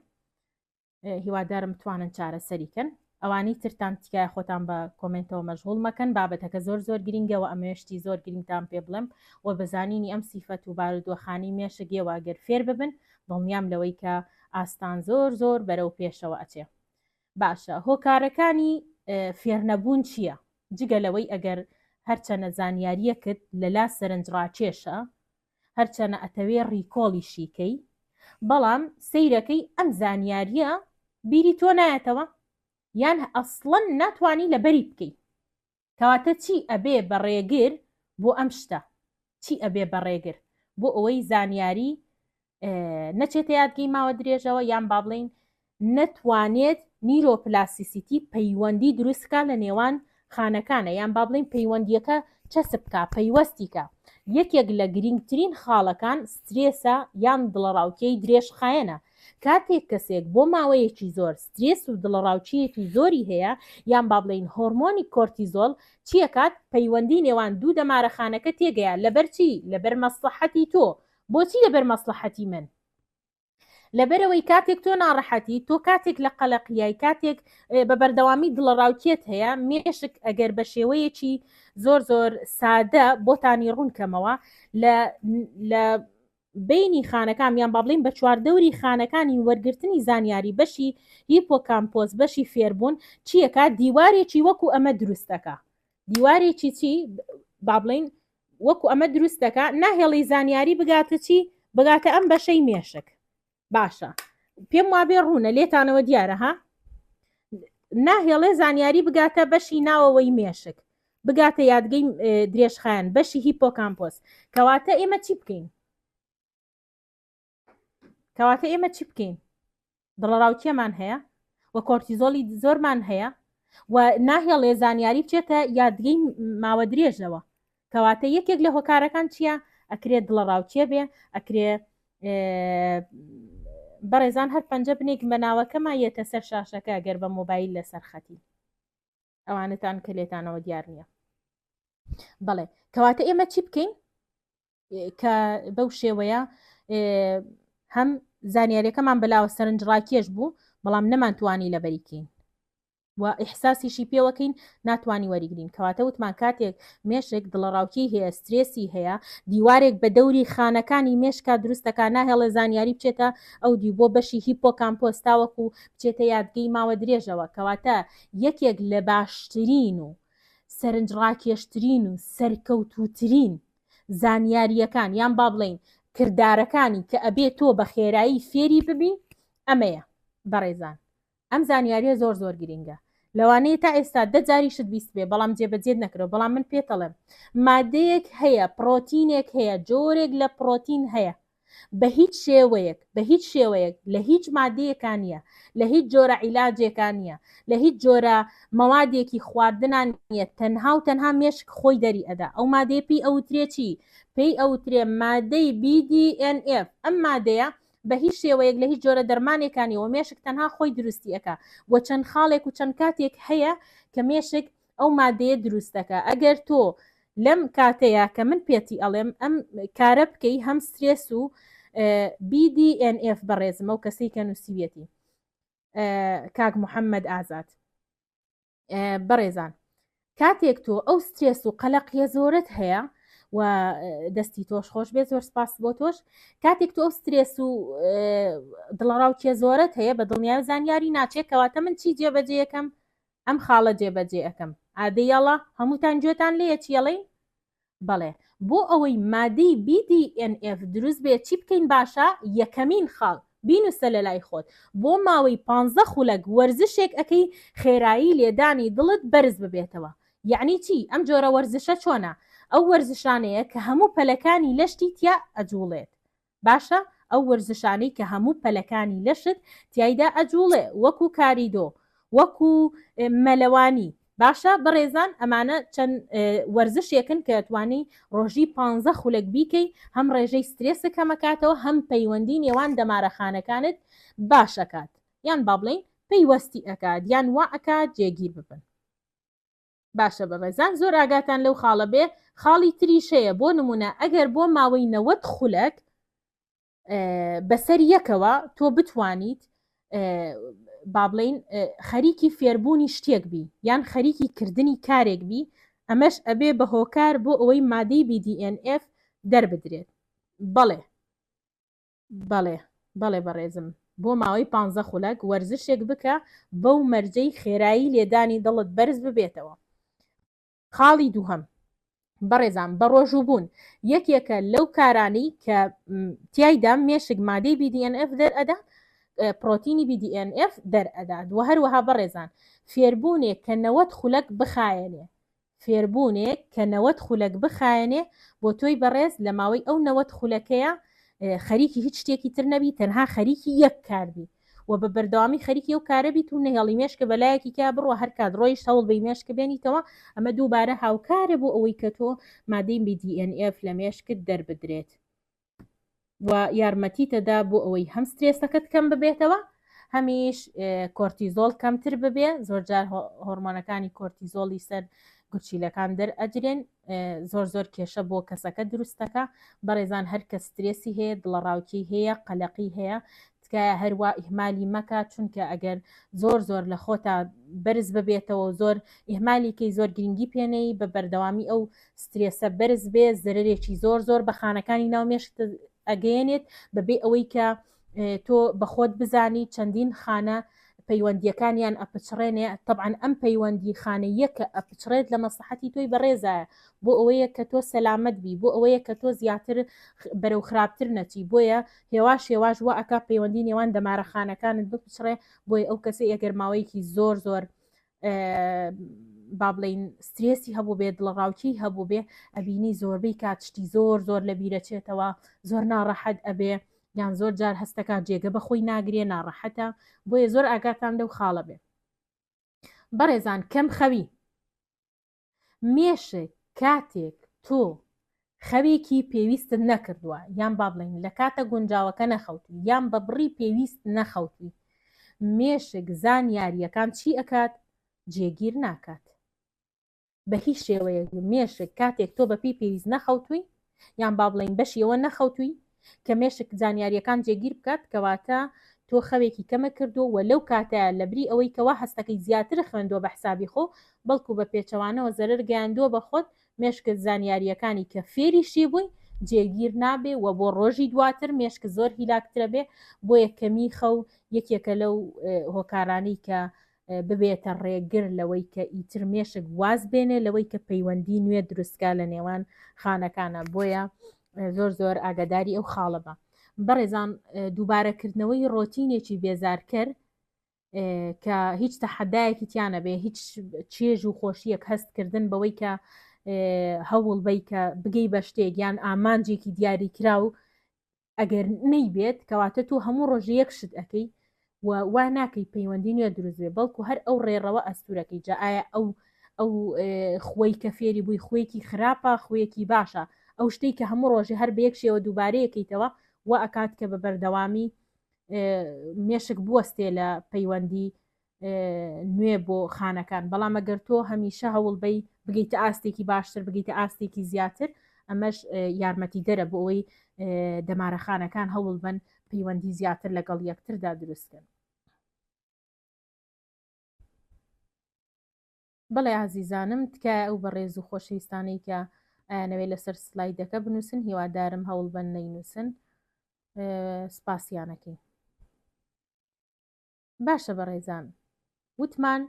هیوادارم توانن چارەسەری کەن. ئەوانەی ترتان تکایە خۆتان بە کۆمێنتەوە مەشغوڵ مەکەن بابەتەکە زۆر زۆر گرینگە وە ئەمەوێ شتی زۆر گرینگتان پێ بڵێم وە بە زانینی ئەم سیفەت و بارودۆخانەی مێشک ئێوە گەر فێر ببن دڵنیام لەوەی کە ئاستان زۆر زۆر بەرەو پێشەوە ئەچێ باشە هۆکارەکانی فێرنەبوون چییە؟ جگە لەوەی ئەگەر هەرچەنە زانیاریەکت لەلا سەرنجڕاکێشە هەرچەنە ئەتەوێ ڕیکۆڵیشی کەی بەڵام سەیرەکەی ئەم زانیاریە بیری تۆ نایەتەوە یان ئەسڵەن ناتوانی لەبەری بکەی کەواتە چی ئەبێ بە ڕێگر بۆ ئەم شتە چی ئەبێ بە ڕێگر بۆ ئەوەی زانیاری نەچێتە یادگەی ماوە درێژەوە یان با بڵین نەتوانێت neuroplasticity پەیوەندی دروستکا لە نێوان خانەکانە یان با بڵین پەیوەندیەکە چەسپ کا پەیوەستی کا یەکێک لە گرینگترین خاڵەکان سترێسە یان دڵەڕاوکێی درێژخایەنە کاتێک کەسێک بۆ ماوەیەکی زۆر سترێس و دڵەڕاوکێیەکی زۆری هەیە یان با بڵێین هۆرمۆنی کۆرتیزۆڵ چیەکات پەیوەندی نێوان دوو دەمارەخانەکە تێگەیا لەبەر چی لەبەر مەسڵەحەتی تۆ بۆچی لەبەر مەسڵەحەتی من لەبەرئەوەی کاتێک تۆ ناڕەحەتی تۆ کاتێک لە قەلەقیای کاتێک بە بەردەوامی دڵەڕاوکێت هەیە مێشک ئەگەر بە شێوەیەکی زۆر زۆر سادە بۆتانی ڕوونکەمەوە لە لە بینی خانەکان یان با بڵێین بە چواردەوری خانەکانی وەرگرتنی زانیاری بەشی هیپۆکامپۆس بەشی فێربوون چیەکە دیوارێکی وەکو ئەمە دروست دەکا دیوارێکی چی با بڵێین وەکو ئەمە دروست دەکا ناهێڵی زانیاری بگاتە چی بگاتە ئەم بەشەی مێشک باشە پێم وابێ ڕوونە لێتانەوە دیارە ها ناهێڵێ زانیاری بگاتە بەشی ناوەوەی مێشک بگاتە یادگەی درێژخایەن بەشی هیپۆکامپۆس کەواتە ئێمە چی بکەین کەواتە ئێمە چی بکەین دڵەڕاوکێمان هەیە و کۆرتیزۆلی زۆرمان هەیە و ناهێڵێ زانیاری بچێتە یادگەی ماوە درێژەوە کەواتە یەکێک لە هۆکارەکان چییە ئەکرێت دڵەڕاوکێ بێ ئەکرێ بەڕێزان هەر پەنجە بنێک بە ناوەکەما یەتە سەر شاشەکە گەر بە مۆبایل لەسەر خەتی ئەوانەتان کە لێتانەوە دیار نییە بەڵێ کەواتە ئێمە چی بکەین کە بەو شێوەیە هەم زانیاریەکەمان بەلاوە سەرنجڕاکێش بوو بەڵام نەمانتوانی لەبەریکەین و ئیحساسیشی پێوەکەین ناتوانی وەریگرین کەواتە وتمان کاتێک مێشک دڵەڕاوکێی هەیە سترێسی هەیە دیوارێک بە دەوری خانەکانی مێشکا دروستەکە ناهێڵێ زانیاری بچێتە ئەو دی بۆ بەشی هیپۆکامپۆس تاوەکو بچێتە یادگەی ماوە درێژەوە کەواتە یەکێک لە باشترین و سەرنجڕاکێشترین و سەرکەوتووترین زانیارییەکان یان با بڵێین کردارەکانی کە ئەبێ تۆ بە خێرایی فێری ببی ئەمەیە بەڕێزان ئەم زانیاریە زۆر زۆر گرینگە لەوانەیە تا ئێستا دە جاریشت بیستبێ بەڵام جێبەجێت نەکرەوە بەڵام من پێتەڵێم مادەیەک هەیە پڕۆتینێک هەیە جۆرێک لە پڕۆتین هەیە بە هیچ شێوەیەک بە هیچ شێوەیەک لە هیچ مادەیەکا نییە لە هیچ جۆرە عیلاجێکا نییە لە هیچ جۆرە مەوادێکی خواردنا نییە تەنها و تەنها مێشک خۆی دەری ئەدا ئەو مادەیە پێی ئەوترێ چی پێی ئەوترێ مادەی BDNF ئەم مادەیە بە هیچ شێوەیەک لە هیچ جۆرە دەرمانێکا نیە و مێشک تەنها خۆی دروستی ئەکا و چەند خاڵێک و چەند کاتێک هەیە کە مێشک ئەو مادەیە دروست دەکا ئەگەر تۆ لەم کاتەیە کە من پێتی ئەڵێم ئەم کارە بکەی هەم سترێس و BDNF بەڕێزمە و کەسەی کە نووسیویەتی کاک محەممەد ئازاد بەڕێزان کاتێک تۆ ئەو سترێس و قەلەقیە زۆرت هەیە و دەستی تۆش خۆش بێت زۆر سپاس بۆ تۆش کاتێک تۆ ئەو سترێس و دڵەڕاوکێ زۆرت هەیە بە دڵنیای زانیاری ناچێت کەواتە من چی جێبەجێەکەم ئەم خاڵە جێبەجێ ئەکەم ئادەی یاڵا هەمووتان گوێتان لێیە چیەڵێین بەڵێ بۆ ئەوەی مادەی BDNF دروست بێت چی بکەین باشە یەکەمین خاڵ بینوسە لەلای خۆت بۆ ماوەی پانزە خولەک وەرزشێک ئەکەی خێرایی لێدانی دڵت بەرز ببێتەوە یەعنی چی ئەم جۆرە وەرزشە چۆنە ئەو وەرزشانەیە کە هەموو پەلەکانی لەشتی تیا ئەجوڵێت باشە ئەو وەرزشانەی کە هەموو پەلەکانی لەشت تیایدا ئەجوڵێ وەکو کاریدۆ وەکو مەلەوانی باشە بەڕێزان ئەمانە چەند وەرزشێکن کە توانی ڕۆژی پ خولەک بیکەی هەم ڕێژەی سترێسە کەمەکاتەوە هەم پەیوەندی نێوان دەمارەخانەکانت باشەکات یان با بڵین پەیوەستی ئەکات یان وا ئەکات جێگیر ببن باشە بەڕێزان زۆر ئاگاتان لەو خاڵە بێ خاڵی تریش هەیە بۆ نمونە ئەگەر بۆ ماوەی 90 خولەک بەسەر یەکەوە تۆ بتوانیت با بڵێین خەریکی فێربوونی شتێک بی یان خەریکی کردنی کارێک بی ئەمەش ئەبێ بە هۆکار بۆ ئەوەی مادەی BDNF دەربدرێت بەڵێ بەڵێ بەڵێ بەڕێزم بۆ ماوەی پانزە خولەک وەرزشێک بکە بەو مەرجەی خێرایی لێدانی دڵت بەرز ببێتەوە خاڵی دووهەم، بەڕێزان بەڕۆژووبوون یەکێکە لەو کارانەی کە تیایدا مێشک مادەی BDNF دەرئەدات پرۆتینی BDNF دەرئەدات و هەروەها بەڕێزان فێربوونێک کە 90 خولەک بخایەنێ فێربوونێک کە 90 خولەک بخایەنێ بۆ تۆی بەڕێز لە ماوەی ئەو 90 خولەکەیە خەریکی هیچ شتێکی تر نەبی تەنها خەریکی یەک کار بی و بە بەردەوامی خەریکی ئەو کارە بیت و نەهێڵی مێشکە بەلایەکی کە بڕوە هەر کات ڕۆیشت هەوڵ بەی مێشک بێنیتەوە ئەمە دووبارە هاوکارە بۆ ئەوەی کە تۆ مادەی BDNF لە مێشکت دەربدرێت و یارمەتیتەدا بۆ ئەوەی هەم سترێسەکەت کەم ببێتەوە هەمیش کۆرتیزۆڵ کەمتر ببێ زۆرجار هۆرمۆنەکانی کۆرتیزۆڵی سەر گورچیلەکان دەرئەدرێن زۆر زۆر کێشە بۆ کەسەکە دروستەکە بەڕێزان هەر کە سترێسی هەیە دڵەڕاوکێی هەیە قەلەقی هەیە تکایە هەروا ئیهمالی مەکە چونکە ئەگەر زۆر زۆر لە خۆتا بەرز ببێتەوە زۆر ئیهمالیکەی زۆر گرنگی پێنەی بە بەردەوامی ئەو سترێسە بەرز بێ زەرەرێکی زۆر زۆر بە خانەکانی ناو مێشکت ئەگەیەنێت بەبێ ئەوەی کە تۆ بەخۆت بزانی چەندین خانە پەیوەندیەکانیان ئەپچڕێنێ تەبعەن ئەم پەیوەندی خانەییە کە ئەپچڕێت لە مەسلحەتی تۆی بەڕێزایە بۆ ئەوەیە کە تۆ سەلامەت بی بۆ ئەوەیە کە تۆ زیاتر بەرەو خراپتر نەچی بۆیە هێواش هێواش وا ئەکا پەیوەندی نێوان دەمارە خانەکانت بپچڕێ بۆیە ئەو کەسەی ئەگەر ماوەیەکی زۆر زۆر با بڵین سترێسی هەبوو بێ دڵەڕاوکی هەبوو بێ ئەبینی زۆربەی کات شتی زۆر زۆر لە بیرەچێتەوە زۆر ناڕەحەت ئەبێ یان زۆر جار هەستەکات جێگە بە خۆی ناگرێ ناڕەحەتە بۆیە زۆر ئاگاتان لەو خاڵە بێ بەڕێزان کەم خەوی مێشک کاتێک تۆ خەوێکی پێویستت نەکردووە یان با بڵێین لە کاتە گونجاوەکە نەخەوتووی یان بە بڕی پێویست نەخەوتووی مێشک زانیارییەکان چی ئەکات جێگیر ناکات بە هیچ شێوەیەک مێشک کاتێک تۆ بەپێی پێویست نەخەوتووی یان با بڵێین بەشی ئەوە نەخەوتووی کە مێشک زانیارییەکان جێگیر بکات کەواتە تۆ خەوێکی کەمە کردووە و لەو کاتەیا لەبری ئەوەی کەوا هەستەکەی زیاتر خوێندووە بە حسابی خۆ بەڵکو بە پێچەوانەوە زەرەر گەیاندووە بە خۆت مێشکت زانیارییەکانی کە فێریشی بووی جێگیر نابێ و بۆ ڕۆژی دواتر مێشکت زۆر هیلاکترە بێ بۆیە کەمی خەو یەکێکە لەو هۆکارانەی کە ببێتە ڕێگر لەوەی کە ئیتر مێشک واز بێنێ لەوەی کە پەیوەندی نوێ دروستکا لە نێوان خانەکانە بۆیە زۆر زۆر ئاگاداری ئەو خاڵە بە بەڕێزان دووبارەکردنەوەی ڕۆتینێکی بێزارکەر کە هیچ تەحەدایەکی تیانە بێ هیچ چێژ و خۆشیەک هەستکردن بەوەی کە هەوڵ بەی کە بگەی بە شتێک یان ئامانجێکی دیاریکراو ئەگەر نەیبێت کەواتە تۆ هەموو ڕۆژێ یەک شت ئەکەی و وا ناکەی پەیوەندی نوێ دروست بێ بەڵکو هەر ئەو ڕێڕەوە ئەستورەکەی جا ئایا ئەو ئەو خوەی کە فێری بووی خوێکی خراپە خوێکی باشە ئەو شتێک کە هەموو ڕۆژێ هەر بە یەک شێوە دووبارەیەکەیتەوە وا ئەکات کە بە بەردەوامی مێشک بوەستێ لە پەیوەندی نوێ بۆ خانەکان بەڵام ئەگەر تۆ هەمیشە هەوڵ بەی بگەیتە ئاستێکی باشتر بگەیتە ئاستێکی زیاتر ئەمەش یارمەتیدەرە بۆ ئەوەی دەمارە خانەکان هەوڵ بن پەیوەندی زیاتر لەگەڵ یەکتردا دروستکەن. بەڵێ ئازیزانم تکایە ئەو بەڕێز و خۆشەویستانەی کە ئەیانەوێت لەسەر سلایدەکە بنووسن هیوادارم هەوڵ بەن نەینووسن سپاسیانەکەی. باشە بەڕێزان وتمان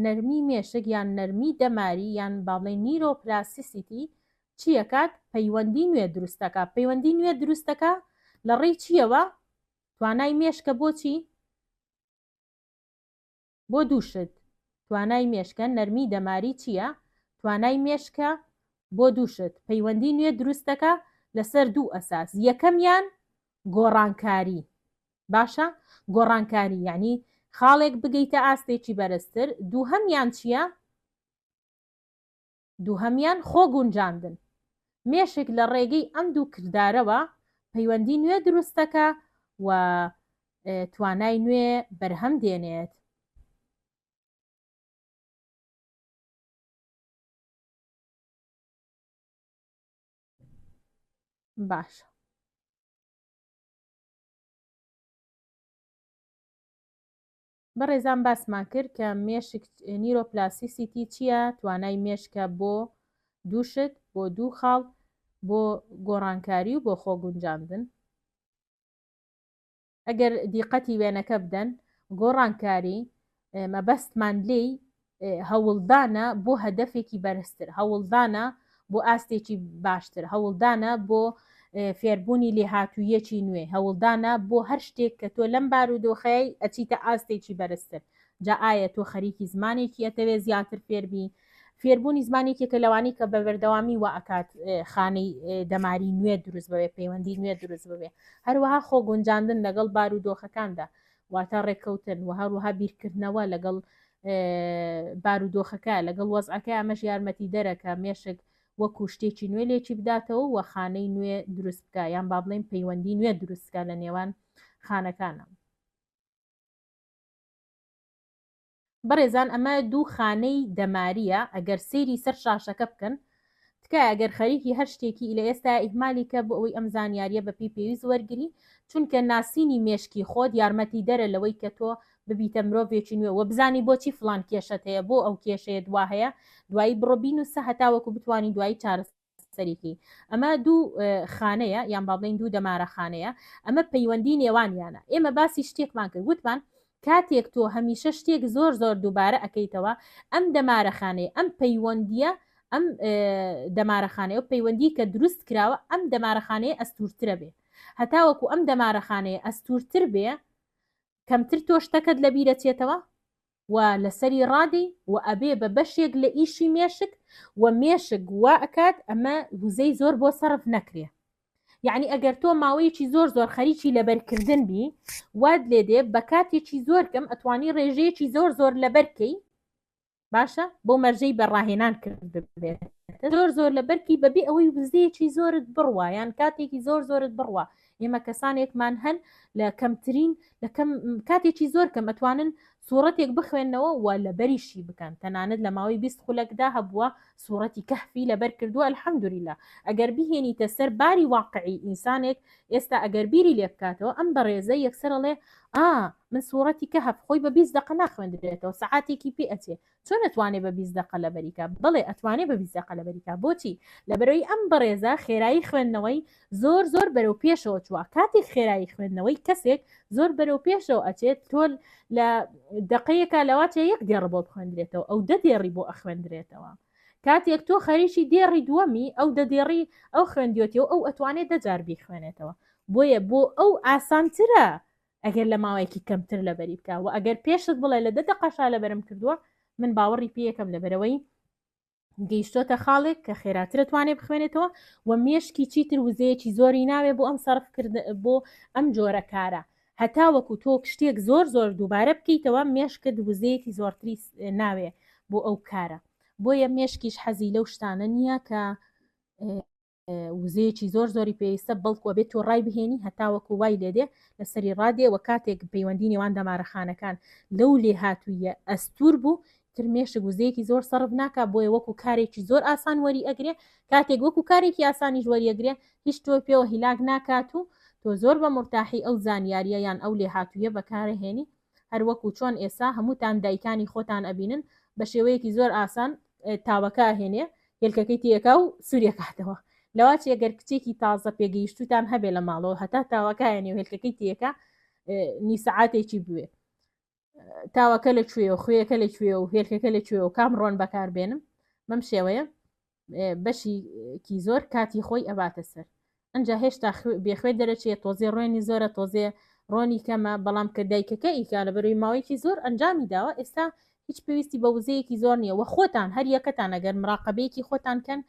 نەرمی مێشک یان نەرمی دەماری یان با بڵێین نیرۆپلاسیسیتی چی ئەکات پەیوەندی نوێ دروست دەکا پەیوەندی نوێ دروست دەکا لە ڕێی چیەوە توانای مێشکە بۆچی بۆ دوو شت توانای مێشکە نەرمی دەماری چییە توانای مێشکە بۆ دوو شت پەیوەندی نوێ دروست دەکا لەسەر دوو ئەساس یەکەمیان گۆڕانکاری باشە گۆڕانکاری یعنی خاڵێک بگەیتە ئاستێکی بەرزتر دووهەمیان چییە؟ دووهەمیان خۆ گونجاندن مێشک لە ڕێگەی ئەم دوو کردارەوە پەیوەندی نوێ دروست دەکا و توانای نوێ بەرهەم دێنێت. باشە. بەڕێزان باسمان کرد کە مێشک neuroplasticity چییە، توانای مێشکە بۆ دوو شت، بۆ دوو خاڵ، بۆ گۆڕانکاری و بۆ خۆگونجاندن. ئەگەر دیقەتی وێنەکە بدەن، گۆڕانکاری مەبەستمان لێی هەوڵدانە بۆ هەدەفێکی بەرزتر، هەوڵدانە بۆ ئاستێکی باشتر، هەوڵدانە بۆ فێربوونی لێهاتوویەکی نوێ، هەوڵدانە بۆ هەر شتێک کە تۆ لەم بارودۆخەی ئەچیتە ئاستێکی بەرزتر. جا ئایا تۆ خەریکی زمانێکی ئەتەوێ زیاتر فێربی؟ فێربوونی زمان یەکێکە لەوانەی کە بە بەردەوامی وا ئەکات خانەی دەماری نوێ دروست بەوێ، پەیوەندی نوێ دروست ببێ. هەروەها خۆگونجاندن لەگەڵ بارودۆخەکاندا، واتە ڕێککەوتن و هەروەها بیرکردنەوە لەگەڵ بارودۆخەکە لەگەڵ وەزعەکە ئەمەش یارمەتیدەرە کە مێشک وەکو شتێکی نوێ لێکی بداتەوە و خانەی نوێ دروست بکە یان با بڵێین پەیوەندی نوێ دروست بکە لە نێوان خانەکانە. بەڕێزان ئەمە دوو خانەی دەماریە ئەگەر سەیری سەر شاشەکە بکەن تکایە ئەگەر خەریکی هەر شتێکی لە ئێستا ئیهمالی کە بۆ ئەوەی ئەم زانیاریە بە پێی پێویست وەرگری چونکە ناسینی مێشکی خۆت یارمەتی دەرە لەوەی کە تۆ ببیتە مرۆڤێکی نوێ وە بزانی بۆچی فڵان کێشەت هەیە بۆ ئەو کێشەیەت وا هەیە دوایی بڕۆ بینوسە هەتاوەکو بتوانی دوایی چارەسەری سەریکی ئەمە دوو خانەیە یان با بڵێین دوو دەمارە خانەیە ئەمە پەیوەندی نێوانیانە ئێمە باسی شتێکمان کرد وتمان کاتێک تۆ هەمیشە شتێک زۆر زۆر دووبارە ئەەکەیتەوە ئەم دەمارەخانەیە ئەم پەیوەندیە ئەم دەمارەخانەیە و پەیوەندی کە دروست کراوە ئەم دەمارەخانەیە ئەستورترە بێ هەتاوەکو ئەم دەمارەخانەیە ئەستورتر بێ کەمتر تۆ شتەکەت لەبیرەچێتەوە و لەسەری ڕادێی و ئەبێ بە بەشێک لە ئیشی مێشک و مێشک وا ئەکات ئەمە وزەی زۆر بۆ سەرف نەکرێ یعنی ئەگەر تۆ ماوەیەکی زۆر زۆر خەریکی لەبەرکردن بی وات لێ دێ بە کاتێکی زۆر کەم ئەتوانی ڕێژەیەکی زۆر زۆر لەبەرکەی باشە بۆ مەرجەی بە ڕاهێنان کردبێت زۆر زۆر لەبەرکی بەبێ ئەوەی وزەیەکی زۆرت بڕوا یان کاتێکی زۆر زۆرت بڕوا ئێمە کەسانێکمان هەن لە کەمترین لە کەم کاتێکی زۆر کەم ئەتوانن سوڕەتێک بخوێنەوە و لەبەریشی بکەن تەنانەت لە ماوەی 20 خولەکدا هەبووە سوڕەتی کەهفی لەبەر کردووە الحمدلله ئەگەر بهێنیتە سەر باری واقعی ئینسانێک ئێستا ئەگەر بیری لێ بکاتەوە ئەم بەڕێزە یەکسەر ئەڵێ ئا من سوڕەتی کەهف خۆی بە 20 دەقە ناخوێندرێتەوە سەعاتێکی پێ ئەچێ چۆن ئەتوانێ بە 20 دەقە لەبەری کا؟ بەڵێ ئەتوانێ بە 20 دەقە لەبەری کا بۆچی؟ لەبەرئەوەی ئەم بەڕێزە خێرایی خوێندنەوەی زۆر زۆر بەرەو پێشەوە چووە کاتێک خێرایی خوێندنەوەی کەسێک زۆر بەرەو پێشەوە ئەچێت تۆ لە دەقەیەکا لەواچێ یەک دێڕ بۆ بخوێندرێتەوە ئەو دە دێڕی بۆ ئەخوێندرێتەوە کاتێک تۆ خەریکی دێڕی دووەمی ئەو دە دێڕی ئەو خوێندیۆتیەوە ئەو ئەتوانێت دە جار بیخوێنێتەوە بۆیە بۆ ئەو ئاسانترە ئەگەر لە ماوەیەکی کەمتر لەبەری بکە و ئەگەر پێشت بڵێ لە دە دەقەشا لەبەرم کردووە من باوەڕی پێیەکەم لەبەرەوەی گەیشتۆتە خاڵێک کە خێراترە توانێ بخوێنێتەوە و مێشکی چیتر وزەیەکی زۆری ناوێ بۆ ئەم سەرف کرد بۆ ئەم جۆرە کارە هەتا وەکو تۆ شتێک زۆر زۆر دووبارە بکەیتەوە مێشکت وزەیەکی زۆرتری ناوێ بۆ ئەو کارە بۆیە مێشکیش حەزی لەو شتانە نییە کە وزەیەکی زۆر زۆری پێویستە بەڵکو ئەبێت تۆ ڕای بهێنی هەتاوەکو وای لێدێ لەسەری ڕادێ وە کاتێک پەیوەندی نێوان دەمارەخانەکان لەو لێهاتوویە ئەستور بوو تر مێشک وزەیەکی زۆر سەرف ناکا بۆیە وەکو کارێکی زۆر ئاسان وەری ئەگرێ کاتێک وەکو کارێکی ئاسانیش وەریەگرێ هیچ تۆ پێوە هیلاک ناکات و تۆ زۆر بە مورتاحی ئەو زانیاریە یان ئەو لێهاتوویە بەکارەهێنی هەر وەکو چۆن ئێسا هەمووتان دایکانی خۆتان ئەبینن بە شێوەیەکی زۆر ئاسان تاوەکە ئەهێنێ هێلکەکەی تێکا و سووریەکاتەوە لەواچێ گەر کچێکی تازە پێگەیشتوتان هەبێ لە ماڵەوە هەتا تاوەکایەنی و هێلکەکەی تێکا نی سەعاتێکی بوێ تاوەکە لە کوێ و خوێەکە لە کوێ و هێلکەکە لە کوێ و کام ڕۆن بەکاربێنم بەم شێوەیە بەشیکی زۆر کاتی خۆی ئەباتە سەر ئەجا هێشتا بێخوێ دەرەچێت تۆزێ ڕۆێنی زۆرە تۆزێ ڕۆنی کەمە بەڵام کە دایکەکە ئیکا لە بەروی ماوەیەکی زۆر ئەنجامی داوە ئێستا هیچ پێویستی بە وزەیەکی زۆر نییە وە خۆتان هەر یەکەتان ئەگەر مراقبەیەکی خۆتان کەن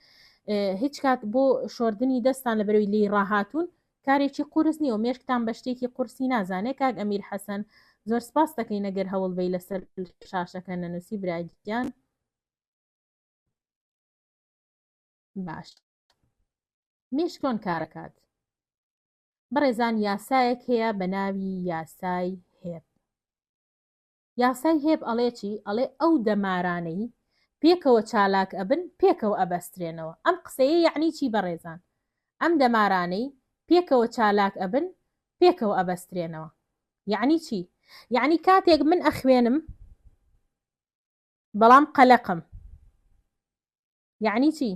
هیچ کات بۆ شۆردنی دەستان لە بەروی لی ڕاهاتوون کارێکی قورس نییە و مێشکتان بە شتێکی قورسی نازانێ کاک ئەمیر حەسەن زۆر سپاس دەکەین ئەگەر هەوڵ بەی لەسەر شاشەکە نەنووسی براگیان باش مێشک چۆن کارەکات بەڕێزان یاسایەک هەیە بە ناوی یاسای هێب یاسای هێب ئەڵێ چی ئەڵێ ئەو دەمارانەی پێکەوە چالاک ئەبن پێکەوە ئەبەسترێنەوە ئەم قسەیە یعنی چی بەڕێزان ئەم دەمارانەی پێکەوە چالاک ئەبن پێکەوە ئەبەسترێنەوە یعنی چی؟ یعنی کاتێک من ئەخوێنم بەڵام قەلەقم یەعنی چی؟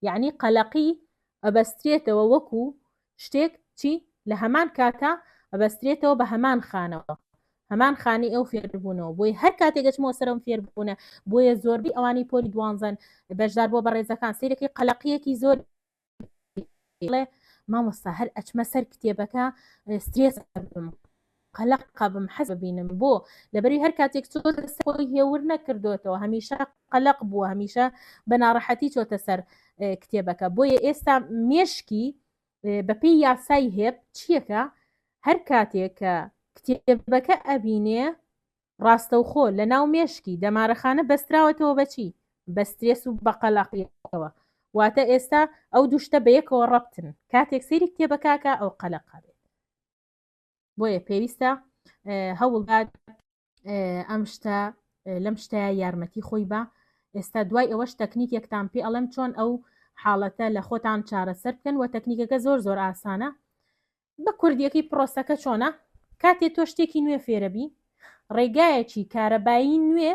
یەعنی قەلەقی ئەبەسترێتەوە وەکو شتێک چی؟ لە هەمان کاتا ئەبەسترێتەوە بە هەمان خانەوە هەمان خانەی ئەو فێربوونەوە بۆیە هەر کاتێک ئەچمەوە سەر ئەم فێربوونە بۆیە زۆربەی ئەوانەی پۆلی دوانزەن بەشدار بۆ بەڕێزەکان سەیرەکەی قەلەقیەکی زۆر بڵێ مامۆستا هەر ئەچمە سەر کتێبەکە سترێس بم قەلەق بم حەز ببینم بۆ لەبەری هەر کاتێک چۆتە خۆی هێور نەکردوێتەوە هەمیشە قەلەق بووە هەمیشە بە ناڕەحەتی چۆتە سەر کتێبەکە بۆیە ئێستا مێشکی بەپێی یاسای هێب چیەکە هەر کاتێک کە کتێبەکە ئەبینێ ڕاستەوخۆ لە ناو مێشکی دەمارەخانە بەستراوەتەوە بە چی؟ بە سترێس و بە قەلەقیەوە. واتە ئێستا ئەو دوو شتە بەیەکەوە ڕەبتن. کاتێک سەیری کتێبەکە ئەکا ئەو قەلەق ئەبێت. بۆیە پێویستە هەوڵبات ئەم شتە لەم شتەیە یارمەتی خۆی بە. ئێستا دوای ئەوەش تەکنیکێکتان پێ ئەڵێم چۆن ئەو حاڵەتە لە خۆتان چارەسەر بکەن و تەکنیکەکە زۆر زۆر ئاسانە. بە کوردیەکەی پرۆسەکە چۆنە؟ کاتێ تۆ شتێکی نوێ فێرەبی، ڕێگایەکی کارەبایی نوێ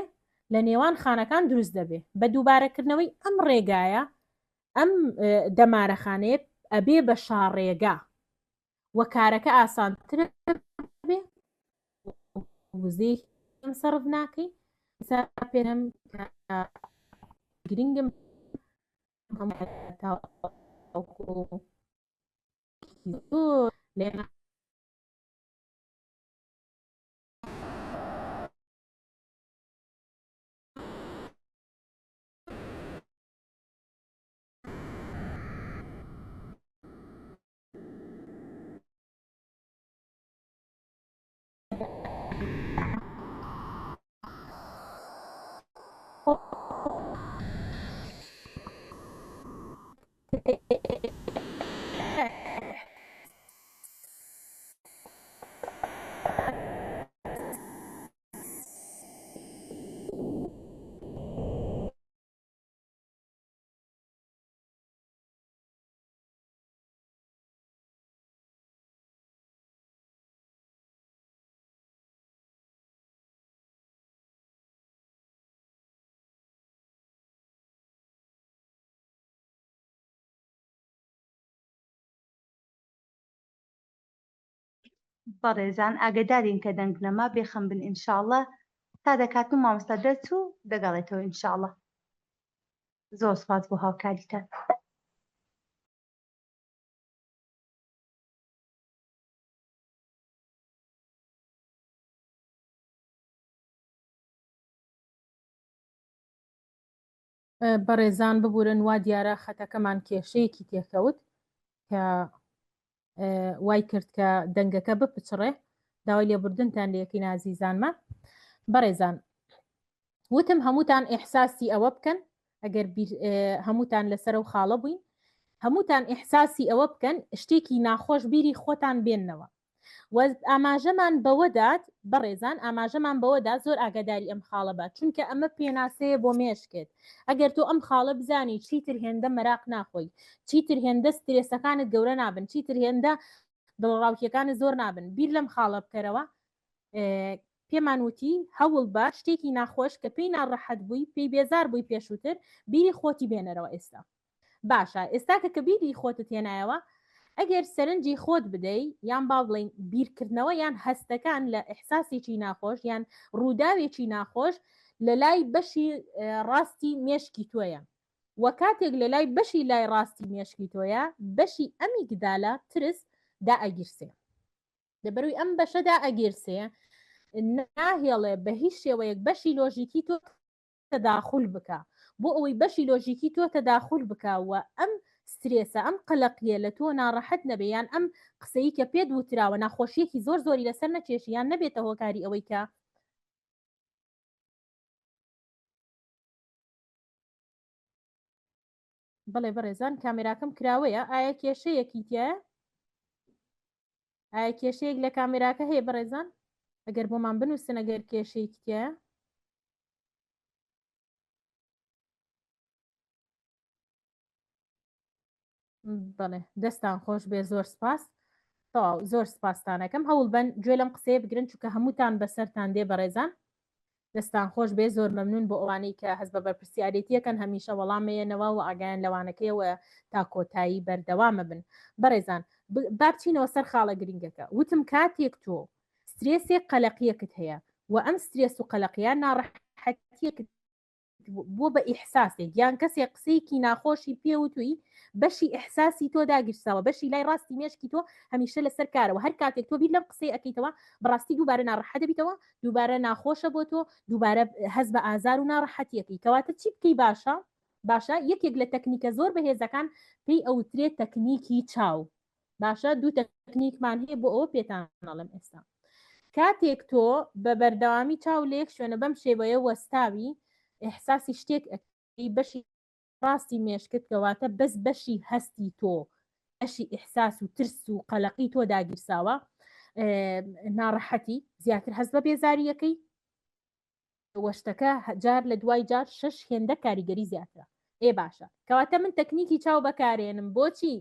لە نێوان خانەکان دروست دەبێ. بە دووبارەکردنەوەی ئەم ڕێگایە، ئەم دەمارەخانەیە ئەبێ بە شاڕێگا و کارەکە ئاسانتر ئەبێ، وزەیەکی کەم سەرف ناکەی. ئێستا پێم کە گرنگم هەموو تاوەکو زۆر لێ بەڕێزان ئاگەدارین کە دەنگ نەما بێخەم بن ان شاء اللە تا دەکات و مامۆستا دەرچوو دەگەڕێتەوە ان شاء اللە زۆر سپاس بۆ هاوکاریتان. بەڕێزان ببورن وا دیارە خەتەکەمان کێشەیەکی تێکەوت کە وای کرد کە دەنگەکە بپچڕێ داوای لێبوردنتان لەکەین ئازیزانمان بەڕێزان وتم هەمووتان ئیحساسی ئەوە بکەن ئەگەر هەمووتان لەسەر و خاڵە بووین هەمووتان ئیحساسی ئەوە بکەن شتێکی ناخۆش بیری خۆتان بێننەوە و ئاماژەمان بەوەدات بەڕێزان ئاماژەمان بەوەدا زۆر ئاگاداری ئەم خاڵە بە چونکە ئەمە پێناسەیە بۆ مێشکت ئەگەر تۆ ئەم خاڵە بزانی چیتر هێندە مەراق ناخۆی چیتر هێندە سترێسەکانت گەورە نابن چیتر هێندە دڵڕاوکیەکانت زۆر نابن بیر لەم خاڵە بکەرەوە پێمان وتی هەوڵ بە شتێکی ناخۆش کە پێی ناڕەحەت بووی پێی بێزار بووی پێشووتر بیری خۆتی بێنەرەوە ئێستا باشە ئێستا کە کە بیری خۆتت هێنایەوە ئەگەر سەرنجی خۆت بدەی یان با بڵین بیرکردنەوە یان هەستەکان لە ئیحساسێکی ناخۆش یان ڕووداوێکی ناخۆش لە لای بەشی ڕاستی مێشکی تۆیە و کاتێک لە لای بەشی لای ڕاستی مێشکی تۆیە بەشی ئەمیگدالە ترس دائەگیرسێ لەبەروی ئەم بەشەدا ئەگیرسێ ناهێڵێ بە هیچ شێوەیەک بەشی لۆژیکی تۆ تەداخول بکا بۆ ئەوەی بەشی لۆژیکی تۆ تەداخول بکا و ئەم سترێسە ئەم قەلەقیە لە تۆ ناڕەحەت نەبێ یان ئەم قسەی کە پێت وتراوە ناخۆشیەکی زۆر زۆری لەسەر نەکێشی یان نەبێتە هۆکاری ئەوەی کە بەڵێ بەڕێزان کامێراکەم کراوەیە ئایا کێشەیەکی تایە ئایا کێشەیەک لە کامێراکە هەیە بەڕێزان ئەگەر بۆمان بنووسن ئەگەر کێشەیەکی تایە بەڵێ دەستان خۆش بێ زۆر سپاس. تەواو زۆر سپاستانەکەم هەوڵبەن گوێ لەم قسەیە بگرن چونکە هەمووتان بەسەرتان دێ بەڕێزان دەستان خۆش بێ زۆر مەمنون بۆ ئەوانەی کە هەست بە بەرپرسیارێتیەکەن هەمیشە وەڵامەیەنەوە و ئاگایان لەوانەکەیەوە تا کۆتایی بەردەوامە بن بەڕێزان با بچینەوە سەر خاڵە گرنگەکە وتم کاتێک تۆ سترێسێک قەلەقیەکت هەیە و ئەم سترێس و قەلەقیە ناڕەحەتیەکت بووە بە ئیحساسێک یان کەسێک قسەیەکی ناخۆشی پێوتووی بەشی ئیحساسی تۆ داگیرساوە بەشی لای ڕاستی مێشکی تۆ هەمیشە لەسەر کارەوە هەر کاتێک تۆ بیر لەم قسەی ئەکەیتەوە بەڕاستی دووبارە ناڕەحەت دەبیتەوە دووبارە ناخۆشە بۆ تۆ دووبارە هەست بە ئازار و ناڕەحەتیەکەی کەواتە چی بکەی باشە باشە یەکێک لە تەکنیکە زۆر بەهێزەکان پێی ئەوترێت تەکنیکی چاو باشە دوو تەکنیکمان هەیە بۆ ئەوە پێتان ئەڵێم ئێستا کاتێک تۆ بە بەردەوامی چاو لە یەک شوێنە بەم شێوەیە وەستاوی ئیحساسی شتێک ئەکەی بەشی ڕاستی مێشکت کەواتە بەس بەشی هەستی تۆ بەشی ئیحساس و ترس و قەلەقی تۆ داگیرساوە ناڕەحەتی زیاتر هەست بە بێزاریەکەی وە شتەکە جار لە دوای جار شەش هێندە کاریگەری زیاترە ئێ باشە کەواتە من تەکنیکی چاو بەکارێنم بۆچی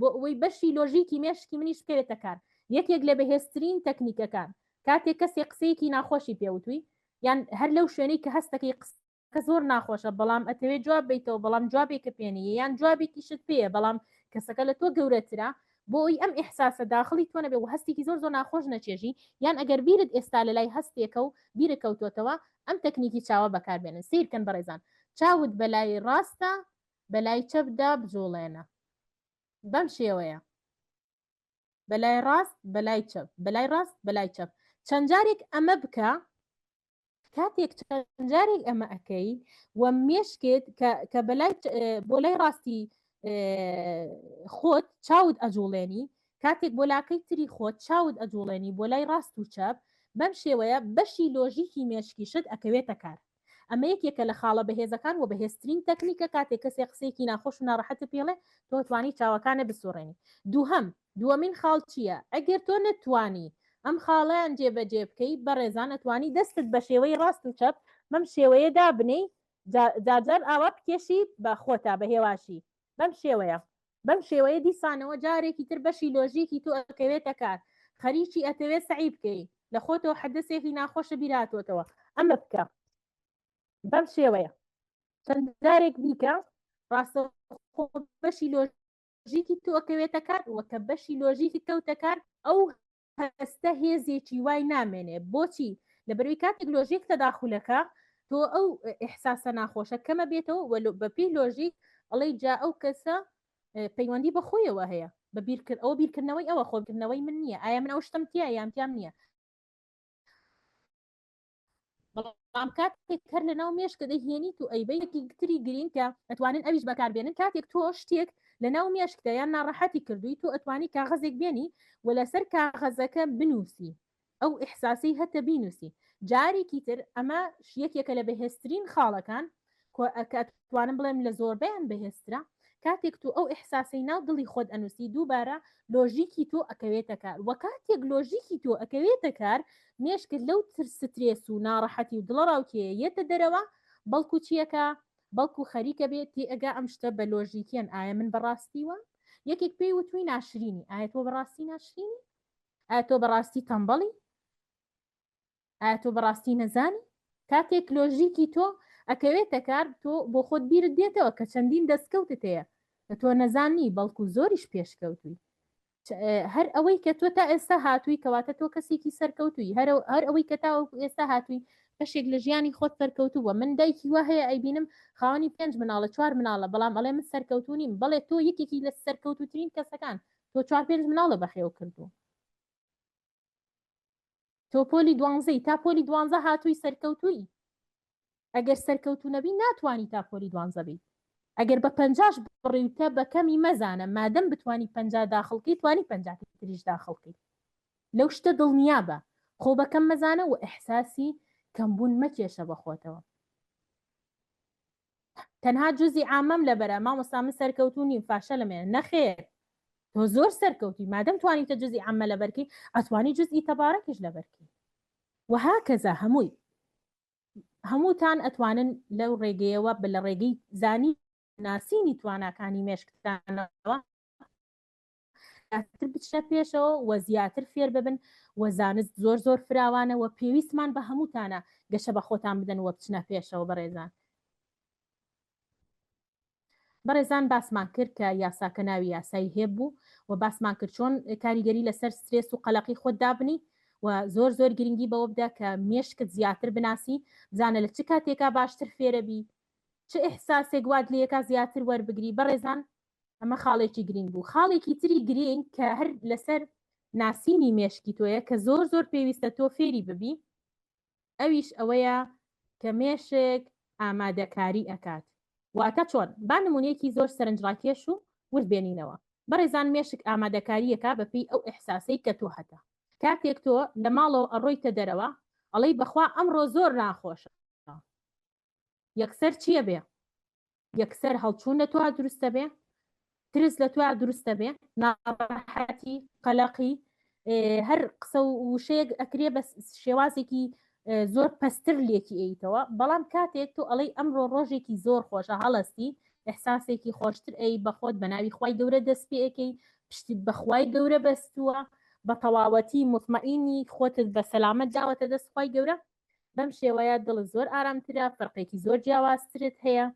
بۆ ئەوەی بەشی لۆژیکی مێشکی منیش بکەوێتە کار یەکێک لە بەهێزترین تەکنیکەکان کاتێک کەسێک قسەیەکی ناخۆشی پێوتوی یان هەر لەو شوێنەی کە هەستەکەی قسەکە زۆر ناخۆشە بەڵام ئەتەوێت جواب بیتەوە بەڵام جوابێکە پێنیە یان جوابێکیشت پێیە بەڵام کەسەکە لە تۆ گەورەترە بۆ ئەوی ئەم ئیحساسە داخڵی تۆ نەبێ و هەستێکی زۆر زۆر ناخۆش نەچێژی یان ئەگەر بیرت ئێستا لە لای هەستێکە و بیرت کەوتۆتەوە ئەم تەکنیکی چاوە بەکار بێنن سەیر کەن بەڕێزان چاوت بە لای ڕاستە بە لای چەپدا بجوڵێنە بەم شێوەیە بە لای ڕاست بە لای چەپ بە لای ڕاست بە لای چەپ چەند جارێک ئەمە بکە کاتێک چەند جارێک ئەمە ئەەکەی و مێشکت کە بەلای بۆ لای ڕاستی خۆت چاوت ئەجوڵێنی کاتێک بۆ لاکەی تری خۆت چاوت ئەجوڵێنی بۆ لای ڕاست و چەپ بەم شێوەیە بەشی لۆژیکی مێشکیشت ئەکەوێتە کار ئەمە یەکێکە لە خاڵە بەهێزەکان و بەهێزترین تەکنیکە کاتێک کەسێک قسەیەکی ناخۆش و ناڕەحەتت پێڵێ تۆ توانی چاوەکانە بسوڕێنی دووهەم دووەمین خاڵ چییە؟ ئەگەر تۆ نەتوانی ئەم خاڵەیان جێبەجێ بکەی بەڕێزان ئەتوانی دەستت بە شێوەی ڕاست و چەپ بەم شێوەیە دابنێی جارجار ئاوا بکێشی بە خۆتا بە هێواشی بەم شێوەیە بەم شێوەیە دیسانەوە جارێکی تر بەشی لۆژیکی تۆ ئەکەوێتە کار خەریکی ئەتەوێ سەعی بکەی لە خۆتەوە حەدەسێکی ناخۆشە بیرهاتۆتەوە ئەمە بکە بەم شێوەیە چەند جارێک بیکە ڕاستەوخۆ بەشی لۆژ لۆژیکی تۆ ئەکەوێتە کار وە کە بەشی لۆژیکی کەوتە کار ئەو هەستە هێزێکی وای نامێنێ بۆچی لەبەروی کاتێک لۆژیک تەداخولەکە تۆ ئەو ئیحساسە ناخۆشە کەمە بێتەوە وە بەپێی لۆژیک ئەڵێی جا ئەو کەسە پەیوەندی بە خۆیەوە هەیە بە بیرکرد ئەوە بیرکردنەوەی ئەوە خۆکردنەوەی من نییە ئایا من ئەو شتم تیا یان تیام نییە بەڵام کاتێک هەر لە ناو مێشکە دەیهێنیت و ئەیبەی یەکێکی تری گرینگ کە ئەتوانن ئەویش بەکاربێنن کاتێک تۆ شتێک لە ناو مێشکتە یان ناڕەحەتی کردووی تۆ ئەتوانی کاغەزێک بێنی و لەسەر کاغەزەکە بنووسی ئەو ئیحساسەی هەتە بینووسی جارێکی تر ئەمە یەکێکە لە بەهێزترین خاڵەکان کە ئەتوانم بڵێم لە زۆربەیان بەهێزترە کاتێک تۆ ئەو ئیحساسەی ناو دڵی خۆت ئەنووسی دووبارە لۆژیکی تۆ ئەکەوێتە کار وە کاتێک لۆژیکی تۆ ئەکەوێتە کار مێشکت لەو تر سترێس و ناڕەحەتی و دڵەڕاوکێیە یەتە دەرەوە بەڵکو چیەکە بەڵکو خەریکە بێ تێئەگا ئەم شتە بە لۆژیکیەن ئایا من بەڕاستی وام یەکێک پێی وتووی ناشرینی ئایا تۆ بەڕاستی ناشرینی ئایا تۆ بەڕاستی تەمبەڵی ئایا تۆ بەڕاستی نەزانی؟ کاتێک لۆژیکی تۆ ئەکەوێتە کار تۆ بۆ خۆت بیرت دێتەوە کە چەندین دەستکەوتت هەیە کە تۆ نەزان نی بەڵکو زۆریش پێشکەوتووی هەر ئەوەی کە تۆ تا ئێستا هاتووی کەواتە تۆ کەسێکی سەرکەوتووی هەر هەر ئەوەی کە تاوەکو ئێستا هاتووی بەشێک لە ژیانی خۆت سەرکەوتوو بووە من دایکی وا هەیە ئەیبینم خاوەنی پێنج مناڵە چوار مناڵە بەڵام ئەڵێ من سەرکەوتوو نیم بەڵێ تۆ یەکێکی لە سەرکەوتووترین کەسەکان تۆ چوار پێنج مناڵە بەخێو کردووە تۆ پۆلی دوانزەی تا پۆلی دوانزە هاتووی سەرکەوتووی ئەگەر سەرکەوتوو نەبی ناتوانی تا پۆلی دوانزە بی ئەگەر بە پەنجاش بڕیوتە بە کەمی مەزانە مادەم بتوانی پەنجا داخڵکەی توانی پەنجاکەی تریش داخڵکەی لەو شتە دڵنیابە خۆ بەکەم مەزانە و ئیحساسی کەمبوون مەکێشە بە خۆتەوە تەنها جزی عامەم لەبەرە مامۆستا من سەرکەوتوو نیم فاشەلم هەیە نەخێر تۆ زۆر سەرکەوتوی مادەم توانیتە جزی عامە لەبەرکەی ئەتوانی جزئی تەبارەکیش لەبەرکەی وهکذا هەمووی هەمووتان ئەتوانن لەو ڕێگەیەوە بە لە ڕێگەی زانی ناسینی تواناکانی مێشکتانەوە. زیاتر بچنە پێشەوە و زیاتر فێر ببن و زانست زۆر زۆر فراوانە و پێویستمان بە هەمووتانە گەشە بە خۆتان بدەن و بچنە پێشەوە بەڕێزان. بەڕێزان باسمان کرد کە یاساکە ناوی یاسای هێب بوو و باسمان کرد چۆن کاریگەری لەسەر سترێس و قەلەقی خۆت دابنی و زۆر زۆر گرنگی بەوە بدە کە مێشکت زیاتر بناسی بزانە لە چ کاتێکا باشتر فێرەبی چ ئیحساسێک وات لێکا زیاتر وەربگری بەڕێزان ئەمە خاڵێکی گرنگ بوو خاڵێکی تری گرنگ کە هەر لەسەر ناسینی مێشکی تۆیە کە زۆر زۆر پێویستە تۆ فێری ببی ئەویش ئەوەیە کە مێشک ئامادەکاری ئەکات. واتە چۆن؟ با نمونەیەکی زۆر سەرنجڕاکێش و ورد بێنینەوە. بەڕێزان مێشک ئامادەکارییەکا بەپێی ئەو ئیحساسەی کە تۆ هەتە. کاتێک تۆ لە ماڵەوە ئەڕۆیتە دەرەوە ئەڵێی بەخوا ئەمڕۆ زۆر ناخۆشە. یەکسەر چیەبێ؟ یەکسەر هەڵچوون لە تۆ دروستە بێ ترس لە تۆ دروستە بێ ناڕەحەتی قەلەقی هەر قسە و وشەیەک ئەکرێ بە شێوازێکی زۆر پەستر لێکی ئەیتەوە بەڵام کاتێک تۆ ئەڵەی ئەمڕۆ ڕۆژێکی زۆر خۆشە هەڵستی احساسێکی خۆشتر ئەی بەخۆت بە ناوی خوای گەورە دەست پێەکەی پشتت بەخوای گەورە بەستووە بە تەواوەتی مطمئینی خۆتت بە سەلامەت داوەتە دەست خوای گەورە بەم شێوەیە دڵت زۆر ئارامترە، فەرقێکی زۆر جیاوازترت هەیە.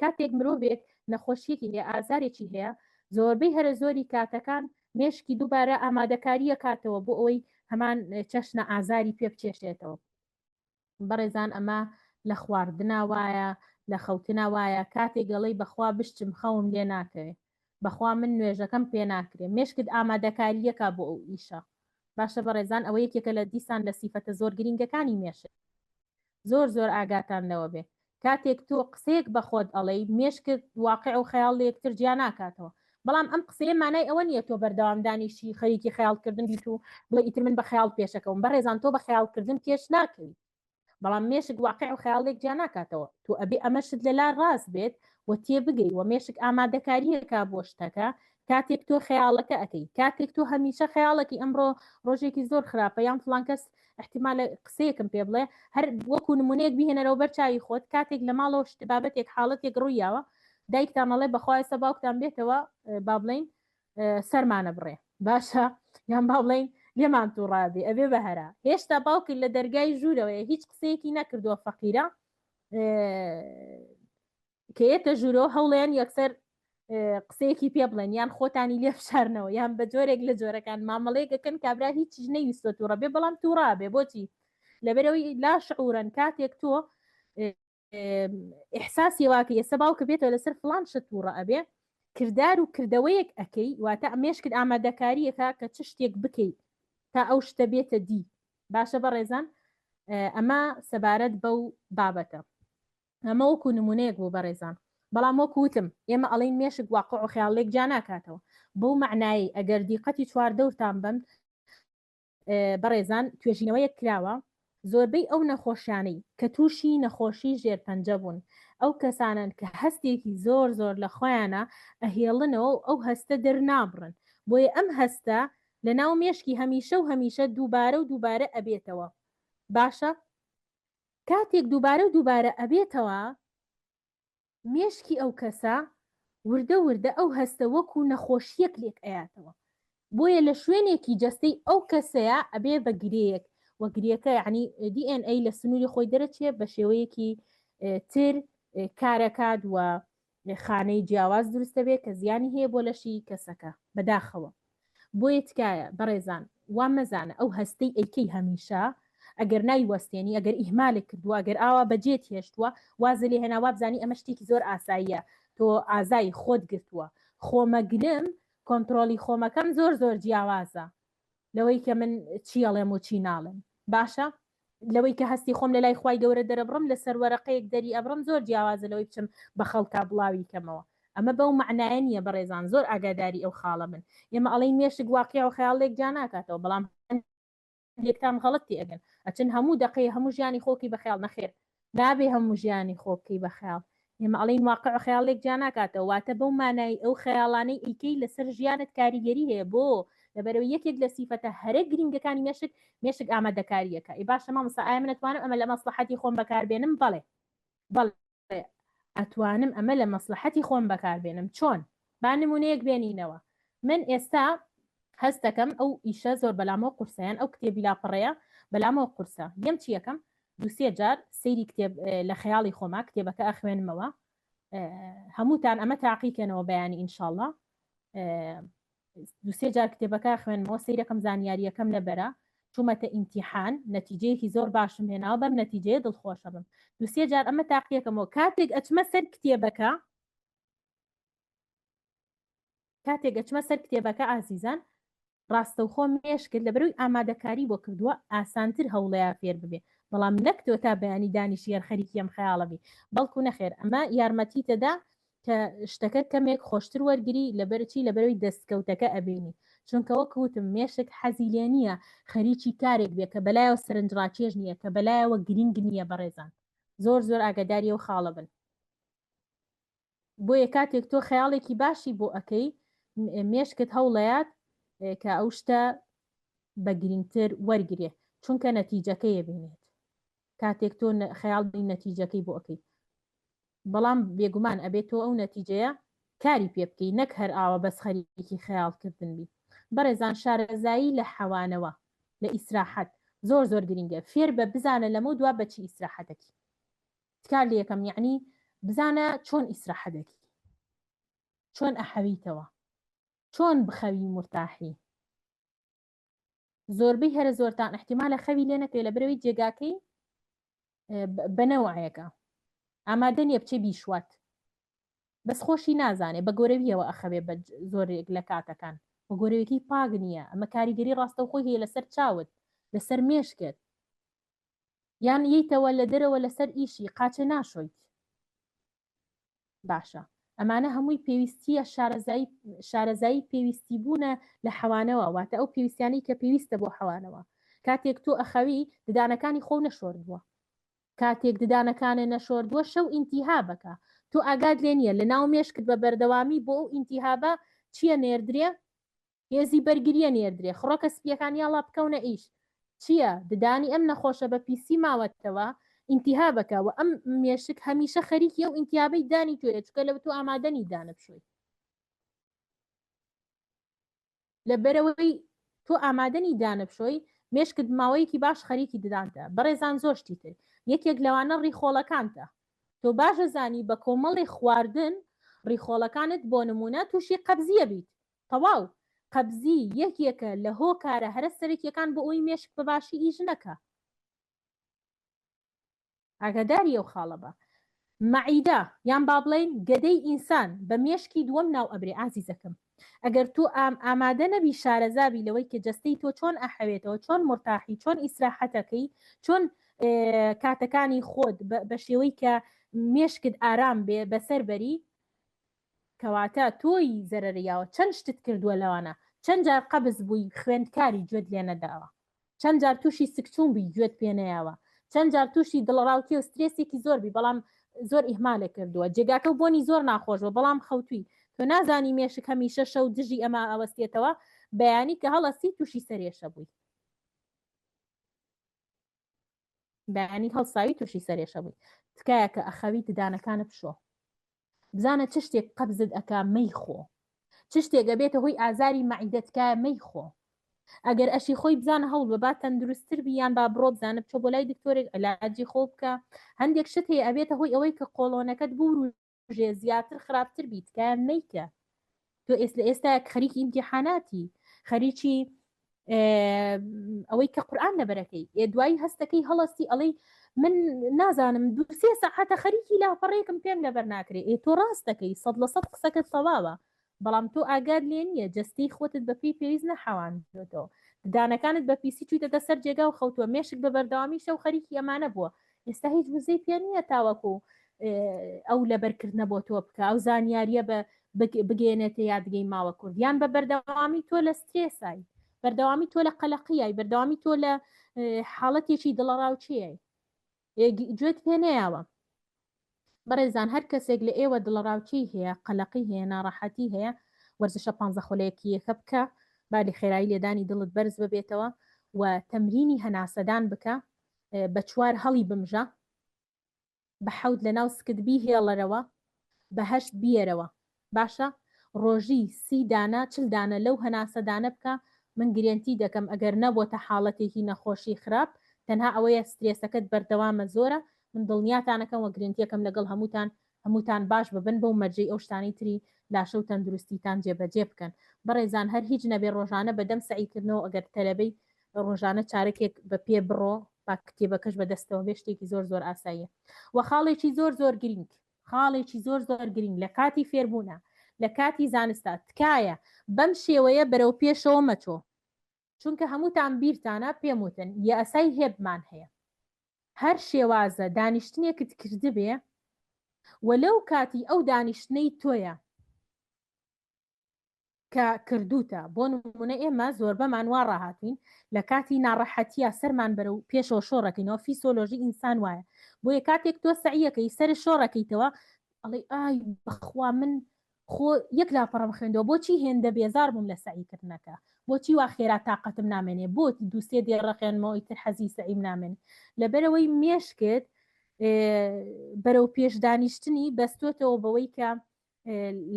کاتێک مرۆڤێک نەخۆشییەکی هەیە، ئازارێکی هەیە، زۆربەی هەرە زۆری کاتەکان مێشکی دووبارە ئامادەکاری ئەکاتەوە بۆ ئەوەی هەمان چەشنە ئازاری پێ بچێشێتەوە. بەڕێزان ئەمە لە خواردنا وایە، لە خەوتنا وایە، کاتێک ئەڵێی بەخوا بشچم خەوم لێ ناکەوێ، بەخوا من نوێژەکەم پێ ناکرێ، مێشکت ئامادەکارییەکا بۆ ئەو ئیشە. باشە بەڕێزان ئەوە یەکێکە لە دیسان لە سیفەتە زۆر گرینگەکانی مێشک زۆر زۆر ئاگاتان لەوە بێ کاتێک تۆ قسەیەک بە خۆت ئەڵێی مێشکت واقع و خەیاڵ لە یەکتر جیا ناکاتەوە بەڵام ئەم قسەیە مانای ئەوە نییە تۆ بەردەوام دانیشی خەریکی خەیاڵکردن بیت و بڵێ ئیتر من بە خەیاڵ پێشەکەوم بەڕێزان تۆ بە خەیاڵکردن پێش ناکەوی بەڵام مێشک واقع و خەیاڵ لێک جیا ناکاتەوە تۆ ئەبێ ئەمەشت لەلا ڕاست بێت و تێبگەی و مێشک ئامادەکاریەکە بۆ شتەکە کاتێک تۆ خەیاڵەکە ئەەکەی کاتێک تۆ هەمیشە خەیاڵەکی ئەمڕۆ ڕۆژێکی زۆر خراپە یان فڵان کەس احتیمالە قسەیەکم پێ بڵێ هەر وەکو نمونەیەک بهێنەرەوە بەر چاوی خۆت کاتێک لە ماڵەوە شت بابەتێک حاڵەتێک ڕوویاوە دایکتان ئەڵێ بەخوا ئێستا باوکتان بێتەوە با بڵین سەرمانە بڕێ باشە یان با بڵین لێمان تووڕابێ ئەبێ بە هەرا هێشتا باوکت لە دەرگای ژوورەوەیە هیچ قسەیەکی نەکردووە فەقیرە کە یەتە ژوورەوە هەوڵێن یەکسەر قسەیەکی پێ بڵێن یان خۆتانی لێ بشارنەوە یان بە جۆرێک لە جۆرەکان مامەڵەیەکەکەن کابرا هیچیش نەیویستوە تووڕە بێ بەڵام تووڕا بێ بۆچی لەبەرەوەی لا شعورەن کاتێک تۆ ئیحساسی واکەی ئێستا باوکە بێتەوە لەسەر فڵان شت تووڕە ئەبێ کردار و کردەوەیەک ئەەکەی واتە مێشکت ئامادەکاریەکە کە چ شتێک بکەیت تا ئەو شتە بێتە دی باشە بەڕێزان ئەمە سەبارەت بەو بابەتە ئەمە وەکو نمونەیەک بوو بەڕێزان بەڵام وەکو وتم ئێمە ئەڵین مێشک واقع و خەیاڵ لێک جیا ناکاتەوە بەو مەعنایەی ئەگەر دیقەتی چواردەورتان بەم بەڕێزان توێژینەوەیەک کراوە زۆربەی ئەو نەخۆشیانەی کە تووشی نەخۆشی ژێرپەنجە بوون ئەو کەسانەن کە هەستێکی زۆر زۆر لە خۆیانە ئەهێڵنەوە و ئەو هەستە دەرنابڕن بۆیە ئەم هەستە لە ناو مێشکی هەمیشە و هەمیشە دووبارە و دووبارە ئەبێتەوە باشە کاتێک دووبارە و دووبارە ئەبێتەوە مێشکی ئەو کەسە وردە وردە ئەو هەستە وەکو نەخۆشییەک لێک ئەیاتەوە بۆیە لە شوێنێکی جەستەی ئەو کەسەیا ئەبێ بە گرێیەک و گرێکە یعنی DNA لە سنووری خۆی دەرەچێ بە شێوەیەکی تر کارەکات و خانەی جیاواز دروست دەبێت کە زیانی هەیە بۆ لەشی کەسەکە بەداخەوە بۆیە تکایە بەڕێزان وا مەزانە ئەو هەستەی ئەیکەی هەمیشە ئەگەر نایوەستێنی ئەگەر ئیهمالت کردووە ئەگەر ئاوا بەجێت هێشتووە وازت لێ هێنا وابزانی ئەمە شتێکی زۆر ئاساییە تۆ ئازای خۆت گرتووە خۆمەگرم کۆنتڕۆڵی خۆمەکەم زۆر زۆر جیاوازە لەوەی کە من چی ئەڵێم و چی ناڵێم باشە لەوەی کە هەستی خۆم لە لای خوای گەورە دەرەبڕم لەسەر وەرەقەیەک دەری ئەبڕم زۆر جیاوازە لەوەی بچم بە خەڵکا بڵاوی کەمەوە ئەمە بەو مەعنایە نییە بەڕێزان زۆر ئاگاداری ئەو خاڵە بن ئێمە ئەڵێین مێشک واقیع و خەیاڵ لێک جیا ناکاتەوە بەڵام هەندێکتان غەڵەت تێئەگەن ئەچن هەموو دەقەیە هەموو ژیانی خۆکی بە خەیاڵ نەخێر نابێ هەموو ژیانی خۆ بکەی بە خەیاڵ. ئێمە ئەڵێین واقع و خەیاڵ لێک جیا ناکاتەوە، واتە بەو مانایەی ئەو خەیاڵانەی ئەیکەی لەسەر ژیانت کاریگەری هەیە، بۆ؟ لەبەرئەوەی یەکێک لە سیفەتە هەرە گرینگەکانی مێشک، مێشک ئامادەکارییەکە. ئەی باشە مامۆستا ئایا من ئەتوانم ئەمە لە مەسڵەحەتی خۆم بەکاربێنم؟ بەڵێ. بەڵێ ئەتوانم ئەمە لە مەسڵەحەتی خۆم بەکاربێنم. چۆن؟ با نموونەیەک بێنینەوە. من ئێستا. هەست دەکەم ئەو ئیشە زۆر بەلامەوە قورسە یان ئەو کتێبی لاپەڕەیە بەلامەوە قورسە یەم چی یەکەم دووسێ جار سەیری کتێب لە خەیاڵی خۆما کتێبەکە ئەخوێنمەوە هەمووتان ئەمە تاقیکەنەوە بەیانی ئینشاءاللە دوسێ جار کتێبەکە خوێنمەوە سەیرەکەم زانیاریەکەم لەبەرە چوومەتە ئیمتیحان نەتیجەیەکی زۆر باشم هێناوە بەم نەتیجەیە دڵخۆشە بم دوسێ جار ئەمە تاقیەکەمەوە کاتێک ئەچمە سەر کتێبەکە کاتێک ئەچمە سەر کتێبەکە ئازیزان ڕاستەوخۆ مێشکت لەبەرئەوەی ئامادەکاری بۆ کردووە ئاسانتر هەوڵەیە فێر ببێ بەڵام نەک تۆ تا بەیانی دانیشی هەر خەریکی ئەم خەیاڵە بی بەڵکو نەخێر ئەمە یارمەتیتەدا کە شتەکە کەمێک خۆشتر وەرگری لەبەرچی لەبەرەوەی دەستکەوتەکە ئەبینی چونکە وەک وتم مێشک حەزی لێ نییە خەریکی کارێک بێ کە بەلایەوە سەرنجڕاکێش نییە کە بەلایەوە گرینگ نییە بەڕێزان زۆر زۆر ئاگاداری ئەو خاڵە بن. بۆیە کاتێک تۆ خەیاڵێکی باشی بۆ ئەکەی مێشکت هەوڵەیات کە ئەو شتە بە گرنگتر وەرگێ چونکە نەتیجەکەی بینێت کاتێک تۆ خەیاڵی نەتیجەکەی بۆ ئەەکەی بەڵام بێگومان ئەبێت تۆ ئەو نەتیجەیە کاری پێ بکەی نەک هەر ئاوە بەس خەریکی خەیاڵکردن بی بەڕێزان شارەزایی لە حەوانەوە لە ئیسراحەت زۆر زۆر گرنگە فێر بە بزانە لەمە دوا بەچی ئیسراحەتەکی تکا لێکەم یەعنی بزانە چۆن ئیسراحە دەکی چۆن ئەحەویتەوە چۆن بخەوی مورتاحی زۆربەی هەرە زۆرتان احتیمالە خەوی لێ نەکەی لە برەوەی جێگاکەی بەنەوەیەکە ئامادە نییە بچێ بیشوات بەس خۆشی نازانێ بە گۆرەویەوە ئەخەوێ بە زۆرێک لە کاتەکان و گۆرەوێکی پاک نییە ئەمە کاریگەری ڕاستەوخۆی هەیە لەسەر چاوت لەسەر مێشکت یان یەیتەوە لە دەرەوە لەسەر ئیشی قاچێ ناشۆیت باشە ئەمانە هەمووی پێویستیە شارەزایی شارەزایی پێویستی بوونە لە حەوانەوە واتە ئەو پێویستیانەی کە پێویستە بۆ حەوانەوە کاتێک تۆ ئەخەوی ددانەکانی خۆ نەشۆردووە کاتێک ددانەکانە نەشۆردووە شەو ئینتیهابەکە تۆ ئاگات لێ نییە لە ناو مێشکت بە بەردەوامی بۆ ئەو ئینتیهابە چییە نێردرێ هێزی بەرگریە نێردرێ خڕۆکە سپیەکان یاڵا بکەونە ئیش چیە ددانی ئەم نەخۆشە بە پیسی ماوەتەوە ئینتیهابەکە وە ئەم مێشک هەمیشە خەریکی ئەو ئینتیابەی دانی تۆیە چکە لە تۆ ئامادەنی دانە بشۆی لەبەرەوەی تۆ ئامادەنی دانە بشۆی مێشکت ماوەیەکی باش خەریکی ددانتە بەڕێزان زۆر شتی تر یەکێک لەوانە ڕیخۆڵەکانتە تۆ باش ئەزانی بە کۆمەڵی خواردن ڕیخۆڵەکانت بۆ نمونە تووشی قەبزیە بیت تەواو، قەبزی یەکێکە لە هۆکارە هەرە سەرەکیەکان بۆ ئەوەی مێشک بە باشی ئیش نەکا. ئاگاداری ئەو خاڵە بە. مەعیدە یان با بڵێین گەدەی ئینسان بە مێشکی دووەم ناو ئەبرێ ئازیزەکەم. ئەگەر تۆ ئام ئامادە نەبی شارەزا بی لەوەی کە جەستەی تۆ چۆن ئەحەوێتەوە، چۆن مورتاحی، چۆن ئیسراحەتەکەی، چۆن کاتەکانی خۆت بە شێوەی کە مێشکت ئارام بێ بەسەر بەری، کەواتە تۆی زەرەریاوە چەند شتت کردووە لەوانە چەند جار قەبز بووی خوێندکاری گوێت لێ نەداوە چەند جار تووشی سکچوون بووی گوێت پێ نەیاوە چەند جار تووشی دڵەڕاوکێ و سترێسێکی زۆر بی بەڵام زۆر ئیهمالێک کردووە جێگاکە و بۆنی زۆر ناخۆش بووە بەڵام خەوتووی تۆ نازانی مێشک هەمیشە شەو دژی ئەمە ئەوەستێتەوە بەیانی کە هەڵەسی تووشی سەرێشە بووی بەیانی هەڵساوی تووشی سەرێشە بووی تکایە کە ئەخەوی ددانەکانت بشۆ بزانە چ شتێک قەبزت ئەکا مەیخۆ چ شتێک ئەبێتە هۆی ئازاری مەعیدە تکایە مەیخۆ ئەگەر ئەشی خۆی بزانە هەوڵ بە با تەندروستتر بی یان با بڕۆ بزانە بچۆ بۆ لای دکتۆرێک علاجی خۆ بکە هەندێک شت هەیە ئەبێتە هۆی ئەوەی کە قۆڵۆنەکەت بوروژێ زیاتر خراپتر بی تکایە مەیکە تۆ ئێس لە ئێستا خەریکی ئیمتیحاناتی خەریکی ئەوەی کە قورآن لەبەرەکەی ئێ دوایی هەستەکەی هەڵستی ئەڵەی من نازانم دوسێ سەعاتە خەریکی لاپەڕێکم پێم لەبەر ناکرێ ئێ تۆ ڕاست دەکەی سەد لە سەد قسەکەت تەواوە بەڵام تۆ ئاگات لێ نییە جەستەی خۆتت بەپێی پێویست نەحەواندۆتەوە ددانەکانت بە پیسی چوویتەتە سەر جێگا و خەوتووە مێشک بە بەردەوامی شەو خەریکی ئەمانە بووە ئێستا هیچ وزەی پێ نییە تاوەکو ئەو لەبەرکردنە بۆ تۆ بکە ئەو زانیاریە بە بگەێنێتە یادگەی ماوە کورد یان بە بەردەوامی تۆ لە سترێسای بەردەوامی تۆ لە قەلەقیای بەردەوامی تۆ لە حاڵەتێکی دڵەڕاوچەیە گوێت پێ نەیاوە بەڕێزان هەر کەسێک لە ئێوە دڵەڕاوکێی هەیە قەلەقی هەیە ناڕەحەتی هەیە وەرزشە پانزە خولەکییەکە بکە با لە خێرایی لێدانی دڵت بەرز ببێتەوە و تەمرینی هەناسەدان بکە بە چوار هەڵی بمژە بە حەوت لە ناو سکت بیهێڵەرەوە بە هەشت بیەرەوە باشە. ڕۆژی 30 دانە 40 دانە لەو هەناسەدانە بکە من گرێنتی دەکەم ئەگەر نەبۆتە حاڵەتێکی نەخۆشی خراپ تەنها ئەوەیە سترێسەکەت بەردەوامە زۆرە من دڵنیاتانەکەم وە گرێنتیەکەم لەگەڵ هەمووتان هەمووتان باش ببن بەو مەرجەی ئەو شتانەی تری لاشە و تەندروستیتان جێبەجێ بکەن بەڕێزان هەر هیچ نەبێ ڕۆژانە بەدەم سەعی کردنەوە ئەگەر تەلەبەی ڕۆژانە چارەکێک بە پێ بڕۆ با کتێبەکەش بە دەستەوە بێ شتێکی زۆر زۆر ئاساییە وە خاڵێکی زۆر زۆر گرینگ خاڵێکی زۆر زۆر گرینگ لە کاتی فێربوونە لە کاتی زانستا تکایە بەم شێوەیە بەرەو پێشەوە مەچۆ چونکە هەمووتان بیرتانە پێم وتن یاسای هێبمان هەیە هەر شێوازە دانیشتنێکت کردبێ و لەو کاتی ئەو دانیشتنەی تۆیە کە کردوتە بۆ نمونە ئێمە زۆربەمان وا ڕاهاتوین لە کاتی ناڕەحەتیا سەرمان بەرەو پێشەوە شۆڕەکەینەوە فیسۆلۆژی ئینسان وایە بۆیە کاتێک تۆ سەعیەکەی سەر شۆڕەکەیتەوە ئەڵێ ئای بەخوا من خۆ یەک لاپەڕەم خوێندەوە بۆچی هێندە بێزار بووم لە سەعی کردنەکە بۆچی وا خێرا تاقەتم نامێنێ بۆ دووسێ دێڕە خوێنمەوە ئیتر حەزی سەعیم نامێنێ لەبەرەوەی مێشکت بەرەو پێش دانیشتنی بەستۆتەوە بەوەی کە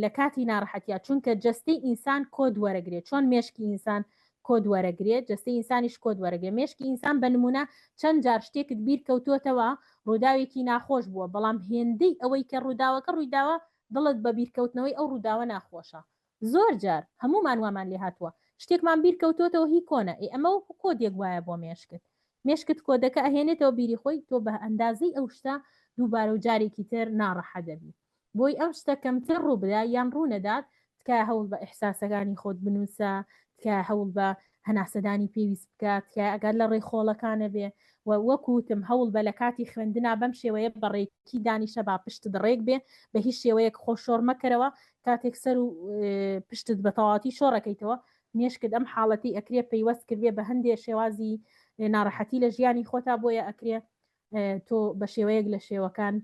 لە کاتی ناڕەحەتیا چونکە جەستەی ئینسان کۆد وەرەگرێت چۆن مێشکی ئینسان کۆد وەرەگرێت جەستەی ئینسانیش کۆد وەرەگرێت مێشکی ئینسان بە نمونە چەند جار شتێکت بیر کەوتۆتەوە ڕووداوێکی ناخۆش بووە بەڵام هێندەی ئەوەی کە ڕووداوەکە ڕوویداوە دڵت بە بیرکەوتنەوەی ئەو ڕووداوە ناخۆشە زۆر جار هەموومان وامان لێ هاتووە شتێکمان بیر کەوتۆتەوە هی کۆنە ئێ ئەمە وەکو کۆدێک وایە بۆ مێشکت مێشکت کۆدەکە ئەهێنێتەوە بیری خۆی تۆ بە ئەندازەی ئەو شتە دووبارە و جارێکی تر ناڕەحەت دەبی بۆی ئەم شتە کەمتر ڕووبدا یان ڕوونەدات، تکایە هەوڵ بە ئیحساسەکانی خۆت بنووسە، تکایە هەوڵ بە هەناسەدانی پێویست بکە، تکایە ئەگەر لە ڕێخۆڵەکانە بێ و وەک وتم هەوڵ بە لە کاتی خوێندنا بەم شێوەیە بە ڕێکی دانیشە با پشتت ڕێک بێ، بە هیچ شێوەیەک خۆ شۆڕ مەکەرەوە، کاتێک سەر و پشتت بە تەواوەتی شۆڕەکەیتەوە مێشکت ئەم حاڵەتی ئەکرێ پەیوەست کردبێ بە هەندێ شێوازی ناڕەحەتی لە ژیانی خۆتا بۆیە ئەکرێ تۆ بە شێوەیەک لە شێوەکان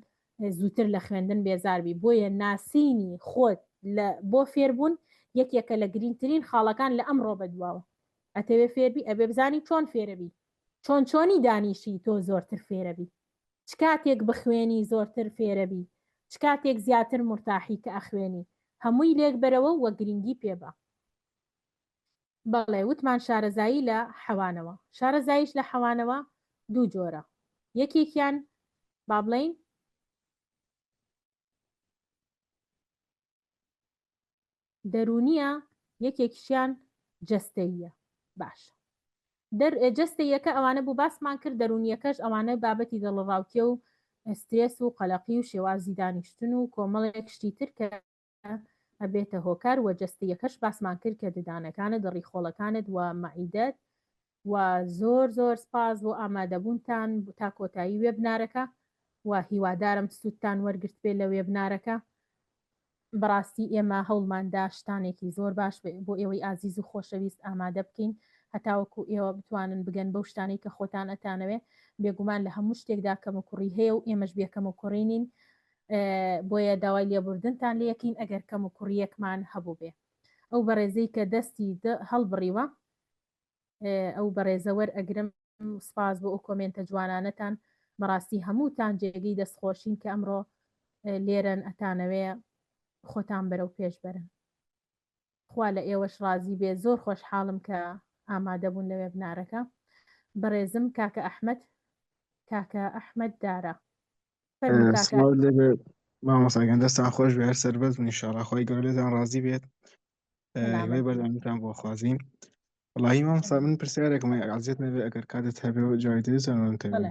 زووتر لە خوێندن بێزار بی بۆیە ناسینی خۆت لە بۆ فێربوون یەکێکە لە گرینگترین خاڵەکان لە ئەمڕۆ بەدواوە ئەتەوێ فێربی ئەبێ بزانی چۆن فێرەبی چۆن چۆنی دانیشی تۆ زۆرتر فێرەبی چ کاتێک بخوێنی زۆرتر فێرەبی چ کاتێک زیاتر مورتاحی کە ئەخوێنی هەمووی لێک بەرەوە و گرینگی پێ بە. بەڵێ وتمان شارەزایی لە حەوانەوە شارەزاییش لە حەوانەوە دوو جۆرە یەکێکیان با بڵێین دەروونیە یەکێکیشیان جەستەییە باشە دەر جەستەیەکە ئەوانە بوو باسمان کرد دەروونیەکەش ئەوانە بابەتی دڵەڕاوکێ و سترێس و قەلەقی و شێوازی دانیشتن و کۆمەڵێک شتی تر کە ئەبێتە هۆکار وە جەستەیەکەش باسمان کرد کە ددانەکانت ڕیخۆڵەکانت وە مەعیدەت وە زۆر زۆر سپاس بۆ ئامادەبوونتان تا کۆتایی وێبنارەکە وە هیوادارم سوودتان وەرگرتبێ لە وێبنارەکە بەڕاستی ئێمە هەوڵماندا شتانێکی زۆر باش بۆ ئێوەی ئازیز و خۆشەویست ئامادە بکەین هەتاوەکو ئێوە بتوانن بگەن بەو شتانەی کە خۆتان ئەتانەوێ بێگومان لە هەموو شتێکدا کەموکوڕی هەیە و ئێمەش بێ کەموکوڕی نین بۆیە داوای لێبوردنتان لێکین ئەگەر کەم و کوڕیەکمان هەبووبێ ئەو بەڕێزەی کە دەستی هەڵبڕیوە ئەو بەڕێزە وەرئەگرم سپاس بۆ ئەو کۆمێنتە جوانانەتان بەڕاستی هەمووتان جێگەی دەستخۆشین کە ئەمڕۆ لێرەن ئەتانەوێ خۆتان بەرەو پێش بەرن خوا لە ئێوەش ڕازی بێ زۆر خۆشحاڵم کە ئامادە بوون لە وێبنارەکە بەڕێزم کاکە ئەحمەد کاکە ئەحمەد دارا فەرموو کاکە سڵاو لێبێ مامۆستا گیان دەستان خۆش بێ هەر سەربەرز بن ئینشاڵڵا خوای گەورە لێتان ڕازی بێت هیوای سەلامەت بن بەردەوامیتان بۆ خوازین وەڵاهی مامۆستا من پرسیارێکم هەیە ئەزیەت نەبێ ئەگەر کاتت هەبێ و جوابی دەوێت زۆر بەڵێ تەبێ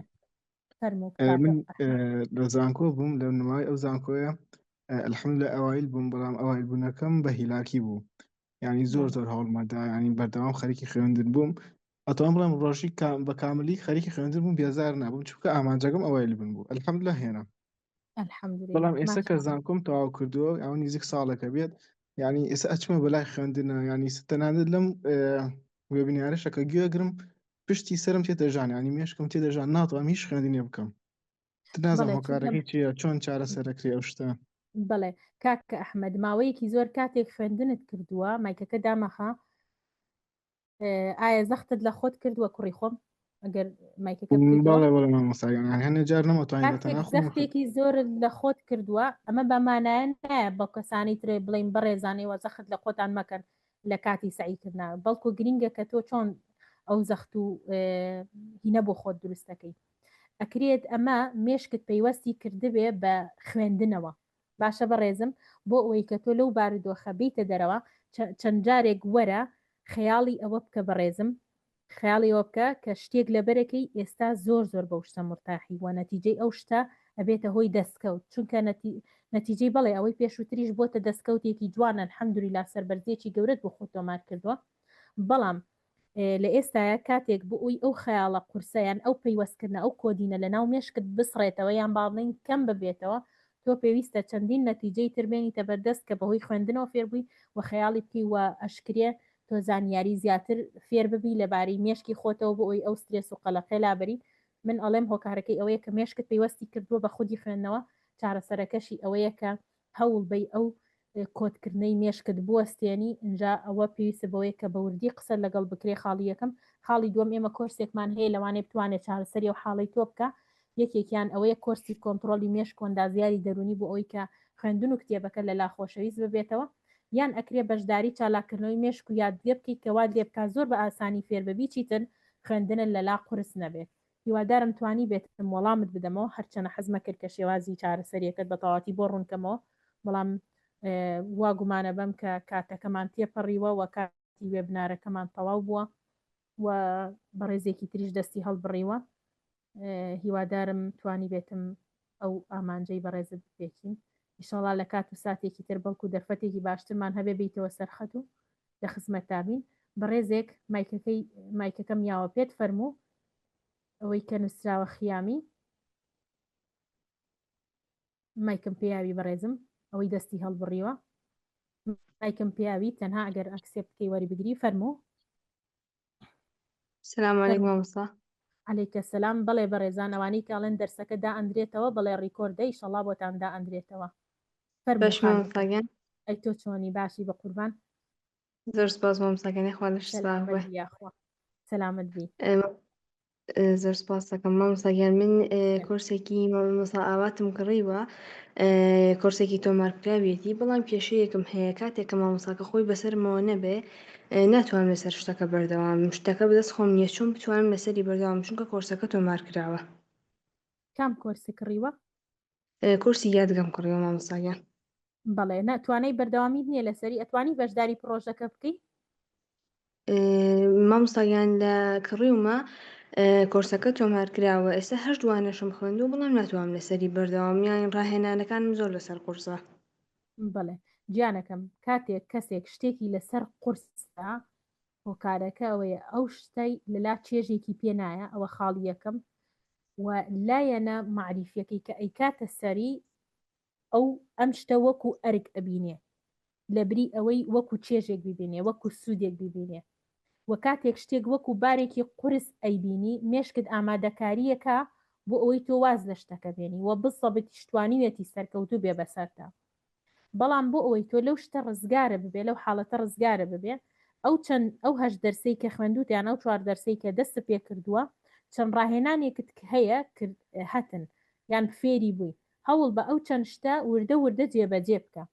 فەرموو کاکە من ئەحمەد لە زانکۆ بووم لە نمای ئەو زانکۆیە الحمدلله ئەوایل بووم بەڵام ئەوایل بوونەکەم بە هیلاکی بوو یعنی زۆر بەڵێ زۆر هەوڵمەدا یعنی بەردەوام خەریکی خوێندن بووم ئەتوانم بڵێم ڕۆژی کام بە کاملی خەریکی خوێندن بووم بێزار نابووم چونکە ئامانجەکەم ئەوایل بوون بوو الحمدلله هێنا الحمدلله بەڵام ئێستا کە ماشاءالله زانکۆم تەواو کردووە ئەو نزیک ساڵێکە بێت یعنی ئێستا ئەچمە بەلای خوێندنە یعنی ئێستا تەنانەت لەم وێبینارەشە کە گوێگرم پشتی سەرم تێتە ژان یعنی مێشکم تێدە ژان ناتوانم هیچ خوێندنێ بکەم نازانم بەڵێ چونکە هۆکارەکەی چییە چۆن چارەسەرەکرێ ئەو شتە بەڵێ کاکە ئەحمەد ماوەیەکی زۆر کاتێک خوێندنت کردووە مایکەکە دامەخە ئایا زەختت لە خۆت کردووە کوڕی خۆم؟ ئەگەر مایکەکە بکەیتەوە. بەڵێ بەڵێ مامۆستا گیان یانی هەنێ جار نەمەتوانی بە کاتێک تەنها خۆم زەختێکی زۆرت لە خۆت کردووە ئەمە بە مانایە نایە بە کەسانی ترێ بڵێین بەڕێزان ئێوە زەخت لە خۆتان مەکەن لە کاتی سەعیکردنا بەڵکو گرینگە کە تۆ چۆن ئەو زەخت و هینە بۆ خۆت دروست دەکەی ئەکرێت ئەمە مێشکت پەیوەستی کردبێ بە خوێندنەوە باشە بەڕێزم بۆ ئەوەی کە تۆ لەو بارودۆخە بیتە دەرەوە چەند جارێک وەرە خەیاڵی ئەوە بکە بەڕێزم خەیاڵی ئەوە بکە کە شتێک لەبەرەکەی ئێستا زۆر زۆر بەو شتە مورتاحی وە نەتیجەی ئەو شتە ئەبێتە هۆی دەستکەوت چونکە نەتیجەی بەڵێ ئەوەی پێشووتریش بۆتە دەستکەوتێکی جوان الحمدللە سەربەرزیەکی گەورەت بۆ خۆت تۆمار کردووە بەڵام لە ئێستایا کاتێک بۆ ئەوی ئەو خەیاڵە قورسە یان ئەو پەیوەستکردنە ئەو coding ە لە ناو مێشکت بسڕێتەوە یان با بڵێین کەم ببێتەوە تۆ پێویستە چەندین نەتیجەی تر بێنیتە بەردەست کە بەهۆی خوێندنەوە فێربووی و خەیاڵی بکەی و ئەشکرێ تۆ زانیاری زیاتر فێر ببی لەبارەی مێشکی خۆتەوە بۆ ئەوی ئەو سترێس و قەلەقیە لابەری من ئەڵێم هۆکارەکەی ئەوەیە کە مێشکت پەیوەستی کردووە بە خودی خوێندنەوە چارەسەرەکەشی ئەوەیە کە هەوڵ بەی ئەو کۆدکردنەی مێشکت بوەستێنی ئینجا ئەوە پێویستە بەوەیە کە بە وردی قسە لەگەڵ بکرێ خاڵی یەکەم خاڵی دووەم ئێمە کۆرسێکمان هەیە لەوانەیە بتوانێت چارەسەری ئەو حاڵەی تۆ بکا یەکێکیان ئەوەیە کۆرسی کۆنتڕۆڵی مێشک و ئەندازیاری دەروونی بۆ ئەوەی کە خوێندن و کتێبەکە لەلا خۆشەویست ببێتەوە یان ئەکرێ بەشداری چالاککردنەوەی مێشک و یادگە بکەیت کە وات لێ بکات زۆر بە ئاسانی فێر ببی چیتر خوێندنت لەلا قورس نەبێت. هیوادارم توانیبێتم وەڵامت بدەمەوە هەرچەنە حەزمە کرد کە شێوازی چارەسەریەکەت بە تەواوەتی بۆ ڕوونکەمەوە بەڵام وا گومانە بەم کە کاتەکەمان تێپەڕیوە و کاتی وێبنارەکەمان تەواو بووە و بەڕێزێکی تریش دەستی هەڵبڕیوە هیوادارم توانی بێتم ئەو ئامانجەی بەڕێزت بپێکین ئیشەڵا لە کات و ساتێکی تر بەڵکو دەرفەتێکی باشترمان هەبێ بیتەوە سەرخەت و لە خزمەتتا بین بەڕێزێک مایکەکەی مایکەکەم یاوە پێت فەرموو ئەوەی کە نووسراوە خیامی مایکم پێیاوی بەڕێزم ئەوەی دەستی هەڵبڕیوە مایکم پێیاوی تەنها ئەگەر accept بکەی وەری بگری فەرموو سلام علیکم مامۆستا. علیک سلام بەڵێ بەڕێزان ئەوانەی کە ئەڵێن دەرسەکە دائەندرێتەوە بەڵێ record ە ئیشەڵا بۆتان دائەندرێتەوە فەرموو باش خانم مامۆستا گیان ئەی تۆ چۆنی باشی بەقوربان زۆر سپاس مامۆستا گیان یاخوا لەش ساغ سەلامەت بێ بی یاخوا سەلامەت بی ئێ، ئێ، زۆر سپاس دەکەم مامۆستا گیان من ئێ، کۆرسێکی مامۆستا ئاواتم کڕیوە ئێ، کۆرسێکی تۆمارکراویەتی بەڵام کێشەیەکم هەیە کاتێک کە مامۆستاکە خۆی بەسەرمەوە نەبێ ئێ، ناتوانم لەسەر شتەکە بەردەوام بم شتەکە بەدەست خۆم نییە چۆن بتوانم لەسەری بەردەوام بم چونکە کۆرسەکە تۆمار کراوە کام کۆرسی کڕیوە؟ ئێ، کۆرسی یادگەم کڕیوە مامۆستا گیان. بەڵێ نا توانای بەردەوامیت نییە لەسەری ئەتوانی بەشداری پڕۆژەکە بکەی؟ مامۆستا گیان لە کڕیومە کۆرسەکە تۆمار کراوە ئێستا هەشت وانەشم خوێندووە بەڵام ناتوانم لەسەری بەردەوام یان ڕاهێنانەکانم زۆر لەسەر قورسە. بەڵێ گیانەکەم کاتێک کەسێک شتێکی لەسەر قورسە هۆکارەکە ئەوەیە ئەو شتەی لەلا چێژێکی پێ نایە ئەوە خاڵی یەکەم و لایەنە مەعریفیەکەی کە ئەیکاتە سەری ئەو ئەم شتە وەکو ئەرک ئەبینێ لەبری ئەوەی وەکو چێژێک بیبینێ وەکو سوودێک بیبینێ وە کاتێک شتێک وەکو بارێکی قورس ئەیبینی مێشکت ئامادەکاریەکا بۆ ئەوەی تۆ واز لە شتەکە بێنی وە بزەبتیش توانیویەتی سەرکەوتوو بێ بەسەرتا بەڵام بۆ ئەوەی تۆ لەو شتە ڕزگارە ببێ لەو حاڵەتە ڕزگارە ببێ ئەو چەند ئەو هەشت دەرسەی کە خوێندوتە یان ئەو چوار دەرسەی کە دەستت پێ کردووە چەند ڕاهێنانێکت هەیە کرد هەتن یان فێری بووی هەوڵ بە ئەو چەند شتە وردە وردە جێبەجێ بکە.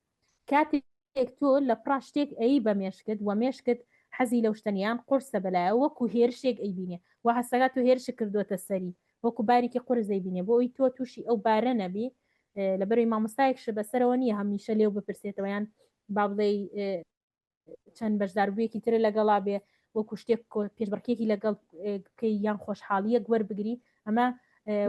کاتێک تۆ لە پڕا شتێک ئەیی بە مێشکت وە مێشکت حەزی لەو شتە نیە یان قورسە بەلایەوە وەکو هێرشێک ئەیبینێ وا هەستەکا تۆ هێرشت کردۆتە سەری وەکو بارێکی قورس دەیبینێ بۆ ئەوی تۆ تووشی ئەو بارە نەبی لەبەرەوەی مامۆستایەکشە بەسەرەوە نییە هەمیشە لێو بپرسێتەوە یان با بڵێی چەند بەشداربوویەکی ترە لەگەڵا بێ وەکو شتێک پێشبڕکێکی لەگەڵ بکەی یان خۆشحاڵیەک وەربگری ئەمە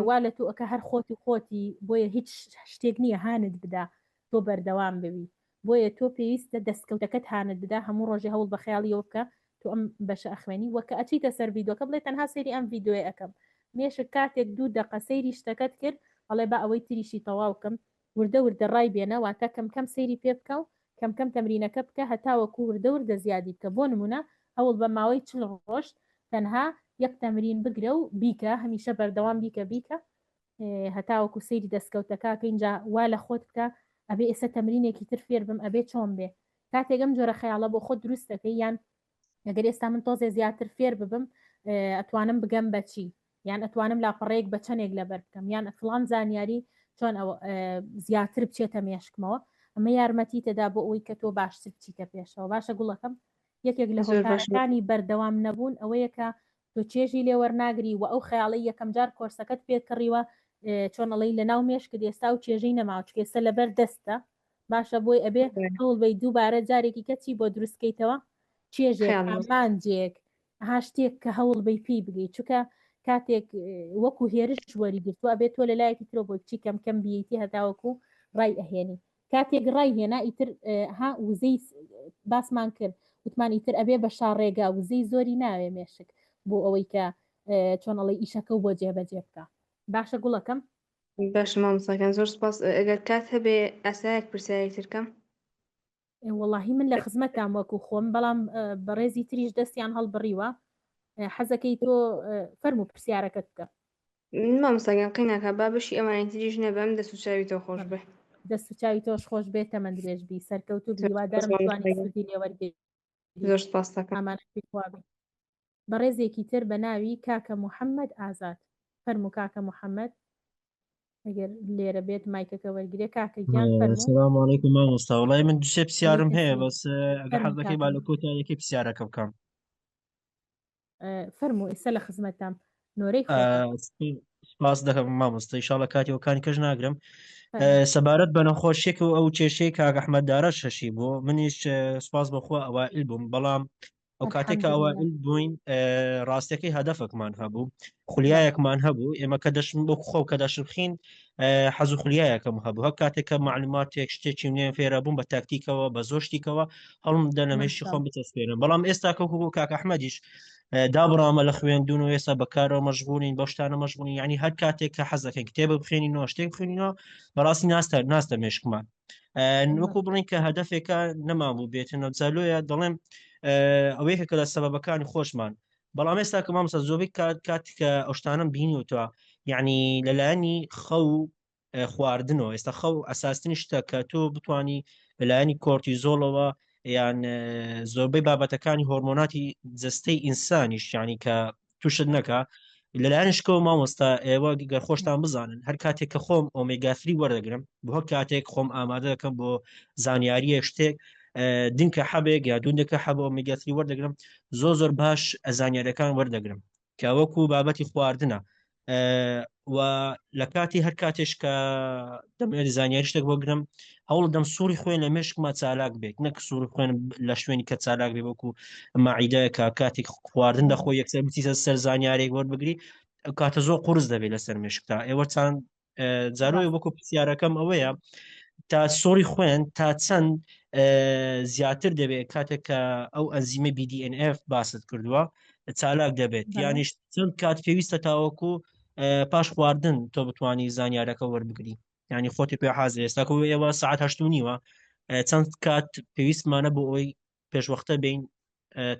وا لە تۆ ئەکە هەر خۆت و خۆتی بۆیە هیچ شتێک نییە هانت بدا تۆ بەردەوام ببی بۆیە تۆ پێویستە دەستکەوتەکەت هانت بدا هەموو ڕۆژێ هەوڵ بە خەیاڵیەوە بکە تۆ ئەم بەشە ئەخوێنی وەکە ئەچیتە سەر ڤیدۆکە بڵێ تەنها سەیری ئەم ڤیدۆیە ئەکەم مێشک کاتێک دوو دەقە سەیری شتەکەت کرد ئەڵێ با ئەوەی تریشی تەواو کەم وردە وردە ڕای بێنە واتە کەم کەم سەیری پێ بکە و کەم کەم تەمرینەکە بکە هەتاوەکو وردە وردە زیادی بکە بۆ نمونە هەوڵ بە ماوەی 40 ڕۆژ تەنها یەک تەمرین بگرە و بیکە هەمیشە بەردەوام بیکە بیکە هەتاوەکو سەیری دەستکەوتەکە کە اینجا وا لە خۆت بکە ئەبێ ئێستا تەمرینێکی تر فێر بم ئەبێ چۆن بێ کاتێک ئەم جۆرە خەیاڵە بۆ خۆت دروست دەکەی یان ئەگەر ئێستا من تۆزێ زیاتر فێر ببم. ئەتوانم بگەم بەچی یان ئەتوانم لاپەڕەیەک بە چەندێک لەبەر بکەم یان فڵان زانیاری چۆن ئەوە زیاتر بچێتە مێشکمەوە ئەمە یارمەتی تەدا بۆ ئەوەی کە تۆ باشتر بچیتە پێشەوە باشە گوڵەکەم یەکێک لە هۆکارەکانی بەردەوام نەبوون ئەوەیە کە تۆ چێژی لێ وەرناگری و ئەو خەیاڵی یەکەم جار کۆرسەکەت پێ کڕیوە چۆن ئەڵێی لەناو مێشکت ئێستا و چێژەی نەماوە چونکە ئێستا لەبەر دەستە باشە بۆی ئەبێ هەوڵ بەی دووبارە جارێکی کە چی بۆ دروستکەیتەوە چێژێک ئامانجێک ها شتێک کە هەوڵ بەی پێی بگەی چونکە کاتێک وەکو هێرش وەری گرتووە ئەبێت تۆ لە لایەکی ترۆ بۆی بچی کەم کەم بیەیتی هەتاوەکو ڕای ئەهێنی کاتێک ڕای هێنا ئیتر ها وزەی باسمان کرد وتمان ئیتر ئەبێ بە شاڕێگا وزەی زۆری ناوێ مێشک بۆ ئەوەی کە چۆن ئەڵێ ئیشەکە و بۆ جێبەجێ بکە باشە گوڵەکەم باشە مامۆستاگیان زۆر سپاس ئەگەر کات هەبێ ئاسایەک پرسیارێک تر کەم وەڵاهی من لە خزمەتام وەکو خۆم بەڵام بەڕێزی تریش دەستیان هەڵبڕیوە حەزەکەی تۆ فەرموو پرسیارەکەت بکە مامۆستا گیان قەیناکا با بەشی ئەوانی تریش نەبەم دەست و چاوی تۆ خۆش بێ. دەست و چاوی تۆش خۆش بێت تەمەن درێژ بی سەرکەوتوو بی هیوادارم بتوانی سوودی لێ وەرگری. زۆر سپاست دەکەم. ئامانەتی خوا بی. بەڕێزێکی تر بە ناوی کاکە محمد ئازاد فەرموو کاکە محمد ئەگەر لێرە بێت مایکەکە وەرگرێ کاکە گیان فەرموو. سلام علیکم مامۆستا وڵای من دوسێ پرسیارم علیکم هەیە سلام. بەس ئەگە حەز فەرموو دەکەی با کاکە لە کۆتاییەکەی پرسیارەکە بکەم فەرموو ئێستا لە خزمەتتام نۆرەی خۆتە. سپاس دەکەم مامۆستا ئیشاڵە کاتی وەکانی کەش ناگرم سەبارەت بە نەخۆشیێک و ئەو کێشەی کاک ئەحمەد دارە شەشی بۆ منیش سپاس بەخوا ئەوائل بووم بەڵام ئەو کاتێک کە ئەوائل بووین ڕاستەکەی هەدەفەکمان هەبوو خولیایەکمان هەبوو ئێمە کە دەشم بۆ خۆ کە دەشبخین حەز و خولیایەکەم هەبوو هەر کاتێک کە معلوماتێک شتێکی نوێ فێرە بووم بە تاکتیکەوە بە زۆر شتیکەوە هەڵم دە لە مێشکی خۆم بچەسپێنم بەڵام ئێستا کەوکو کاک ئەحمەدیش دابڕامە لە خوێندون و ئێستا بەکارەوە مەشغولین بەو شتانە مەشغولین یعنی هەر کاتێک کە حەز دەکەین کتێبە بخێنینەوە شتێک بخوێنینەوە بەڕاستی ناستە ناستە مێشکمان وەکو بڵین کە هەدەفێکە نەمان بوو بێتنەوە جالۆیە دەڵێم ئەوەیە کە لە سەبەبەکانی خۆشمان بەڵام ئێستا کە مامۆستا زۆربەی کات کاتی کە ئەو شتانەم بینیوتەوە یعنی لەلایەنی خەو خواردنەوە ئێستا خەو ئەساستنی شتە کە تۆ بتانی لەلایەنی کۆرتیزۆڵەوە یان زۆربەی بابەتەکانی هۆرمۆناتی جستەی ئینسانیش یعنی کە تووشت نەکا لەلایەن شکەوە مامۆستا ئێوە گەر خۆشتان بزانن هەر کاتێک کە خۆم ئۆمێگا three وەردەگرم بۆ هەر کاتێک خۆم ئامادە دەکەم بۆ زانیاریە شتێک دنکە حەبێک یا دوندەکە حەب ئۆمێگا three وەردەگرم زۆر زۆر باش زانیاریەکان وەردەگرم کە وەکو بابەتی خواردنە و لە کاتی هەر کاتێش کە دەمەوێت زانیاری شتێک وەگرم هەوڵ دەم سوڕی خوێن لە مێشکما چالاک بێت نەک سوڕی خوێن لە شوێنی کە چالاک بێ وەکو مەعیدە کە کاتێک خواردن دەخۆ یەکسەر بچیتە سەر زانیارێک وەربگری ئەو کاتە زۆر قورس دەبێت لەسەر مێشکتا ئێوە چەند جارۆی وەکو پرسیارەکەم ئەوەیە تا سوڕی خوێن تا چەند زیاتر دەبێت کاتێک کە ئەو ئەنزیمە BDNF باست کردووە چالاک دەبێت یانیش چەند کات پێویستە تاوەکو پاش خواردن تۆ بتانی زانیارەکە وەربگری ینی خۆتی پێ حاضر ئێستا کو ئێوە ساعت هەشت و نیوە چەند کات پێویستمانە بۆ ئەوەی پێشوەختە بین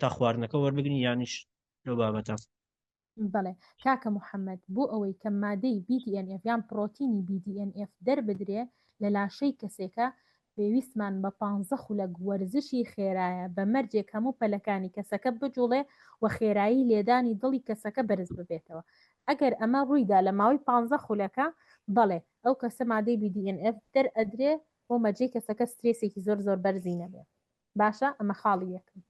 تا خواردنەکە وەربگرین یانیش لەو بابەتە بەڵێ کاکە محمد بۆ ئەوەی کە مادەی BDNF یان پڕۆتینی BDNF دەربدرێ لە لاشەی کەسێکا پێویستمان بە پانزە خولەک وەرزشی خێرایە بە مەرجێک هەموو پەلەکانی کەسەکە بجوڵێ و خێرایی لێدانی دڵی کەسەکە بەرز ببێتەوە ئەگەر ئەمە ڕوویدا لە ماوەی پانزە خولەکا بەڵێ ئەو کەسە مادەی BDNF دەرئەدرێ بۆ مەرجەی کەسەکە سترێسێکی زۆر زۆر بەرزی نەبێ باشە ئەمە خاڵی یەکەم.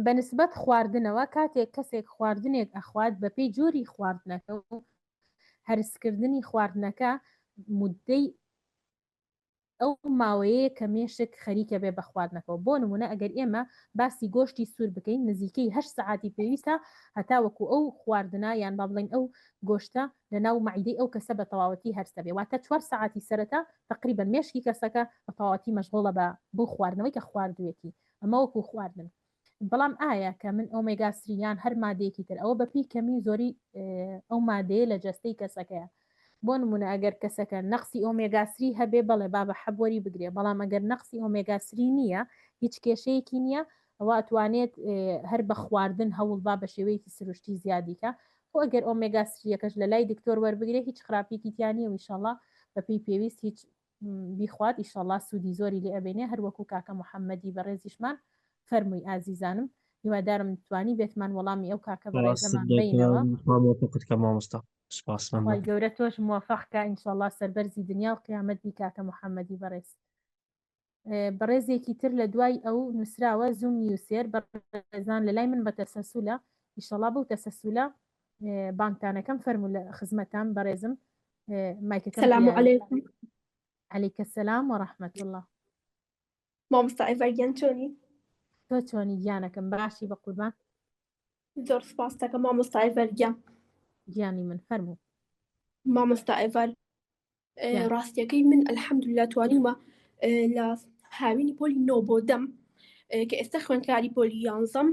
بە نسبەت خواردنەوە کاتێک کەسێک خواردنێک ئەخوات بەپێی جۆری خواردنەکە و هەرسکردنی خواردنەکە مدەی ئەو ماوەیەیە کە مێشک خەریکە بێ بە خواردنەکەوە بۆ نمونە ئەگەر ئێمە باسی گۆشتی سوور بکەین نزیکەی هەشت سەعاتی پێویستە هەتاوەکو ئەو خواردنە یان با بڵێین ئەو گۆشتە لە ناو مەعیدەی ئەو کەسە بە تەواوەتی هەرس دەبێ واتە چوار سەعاتی سەرەتا تەقریبەن مێشکی کەسەکە بە تەواوەتی مەشغوڵە بە بەو خواردنەوەی کە خواردوێتی ئەمە وەکو خواردن بەڵام ئایا کە من ئۆمێگا three یان هەر مادەیەکی تر ئەوە بەپی کەمی زۆری ئەو مادەیە لە جەستەی کەسەکەیە بۆ نمونە ئەگەر کەسەکە نەقسی ئۆمێگا three هەبێ بەڵێ با بە حەب وەری بگرێ بەڵام ئەگەر نەقسی ئۆمێگا three نییە هیچ کێشەیەکی نییە ئەوە ئەتوانێت هەر بە خواردن هەوڵ با بە شێوەیەکی سروشتی زیادیکە خۆ ئەگەر ئۆمێگا three یەکەش لە لای دکتۆر وەربگرێ هیچ خراپیکی تیا نییە و ئیشەڵا بەپێی پێویست هیچ بیخوات ئیشەڵا سوودی زۆری لێ ئەبینێ هەر وەکو کاکە محەممەدی بەڕێزیشمان فەرمووی ئازیزانم. هیوادارم توانی بێتمان وەڵامی ئەو کاکە سپاست بەڕێزەمان دەکەم بینەوە. خوا موفقت کە مامۆستا سپاس خوای مەمنون. گەورە تۆش موفق کا ئینشەڵا سەربەرزی دنیا و قیامەت بی کاکە محمدی بەڕێز. بەڕێزێکی تر لە دوای ئەو نووسراوە زووم یوسێر بەڕێزان لە لای من بە تەسەسولە ئیشەڵا بەو تەسەسولە بانگتانەکەم فەرموو لە خزمەتان بەڕێزم مایکەکەم سلام پێیان. علیکم علیکە سلام و رحمة الله. مامۆستا ئێڤار گیان چۆنی؟ تۆ چۆنی گیانەکەم باشی بە قوربان؟ زۆر سپاس دەکەم مامۆستا ئێڤار گیان. گیانی من فەرموو. مامۆستا ئێڤار گیان. ڕاستیەکەی من الحمدلله توانیومە لە هاوینی پۆلی نۆ بۆ دەم کە ئێستا خوێندکاری پۆلی یانزەم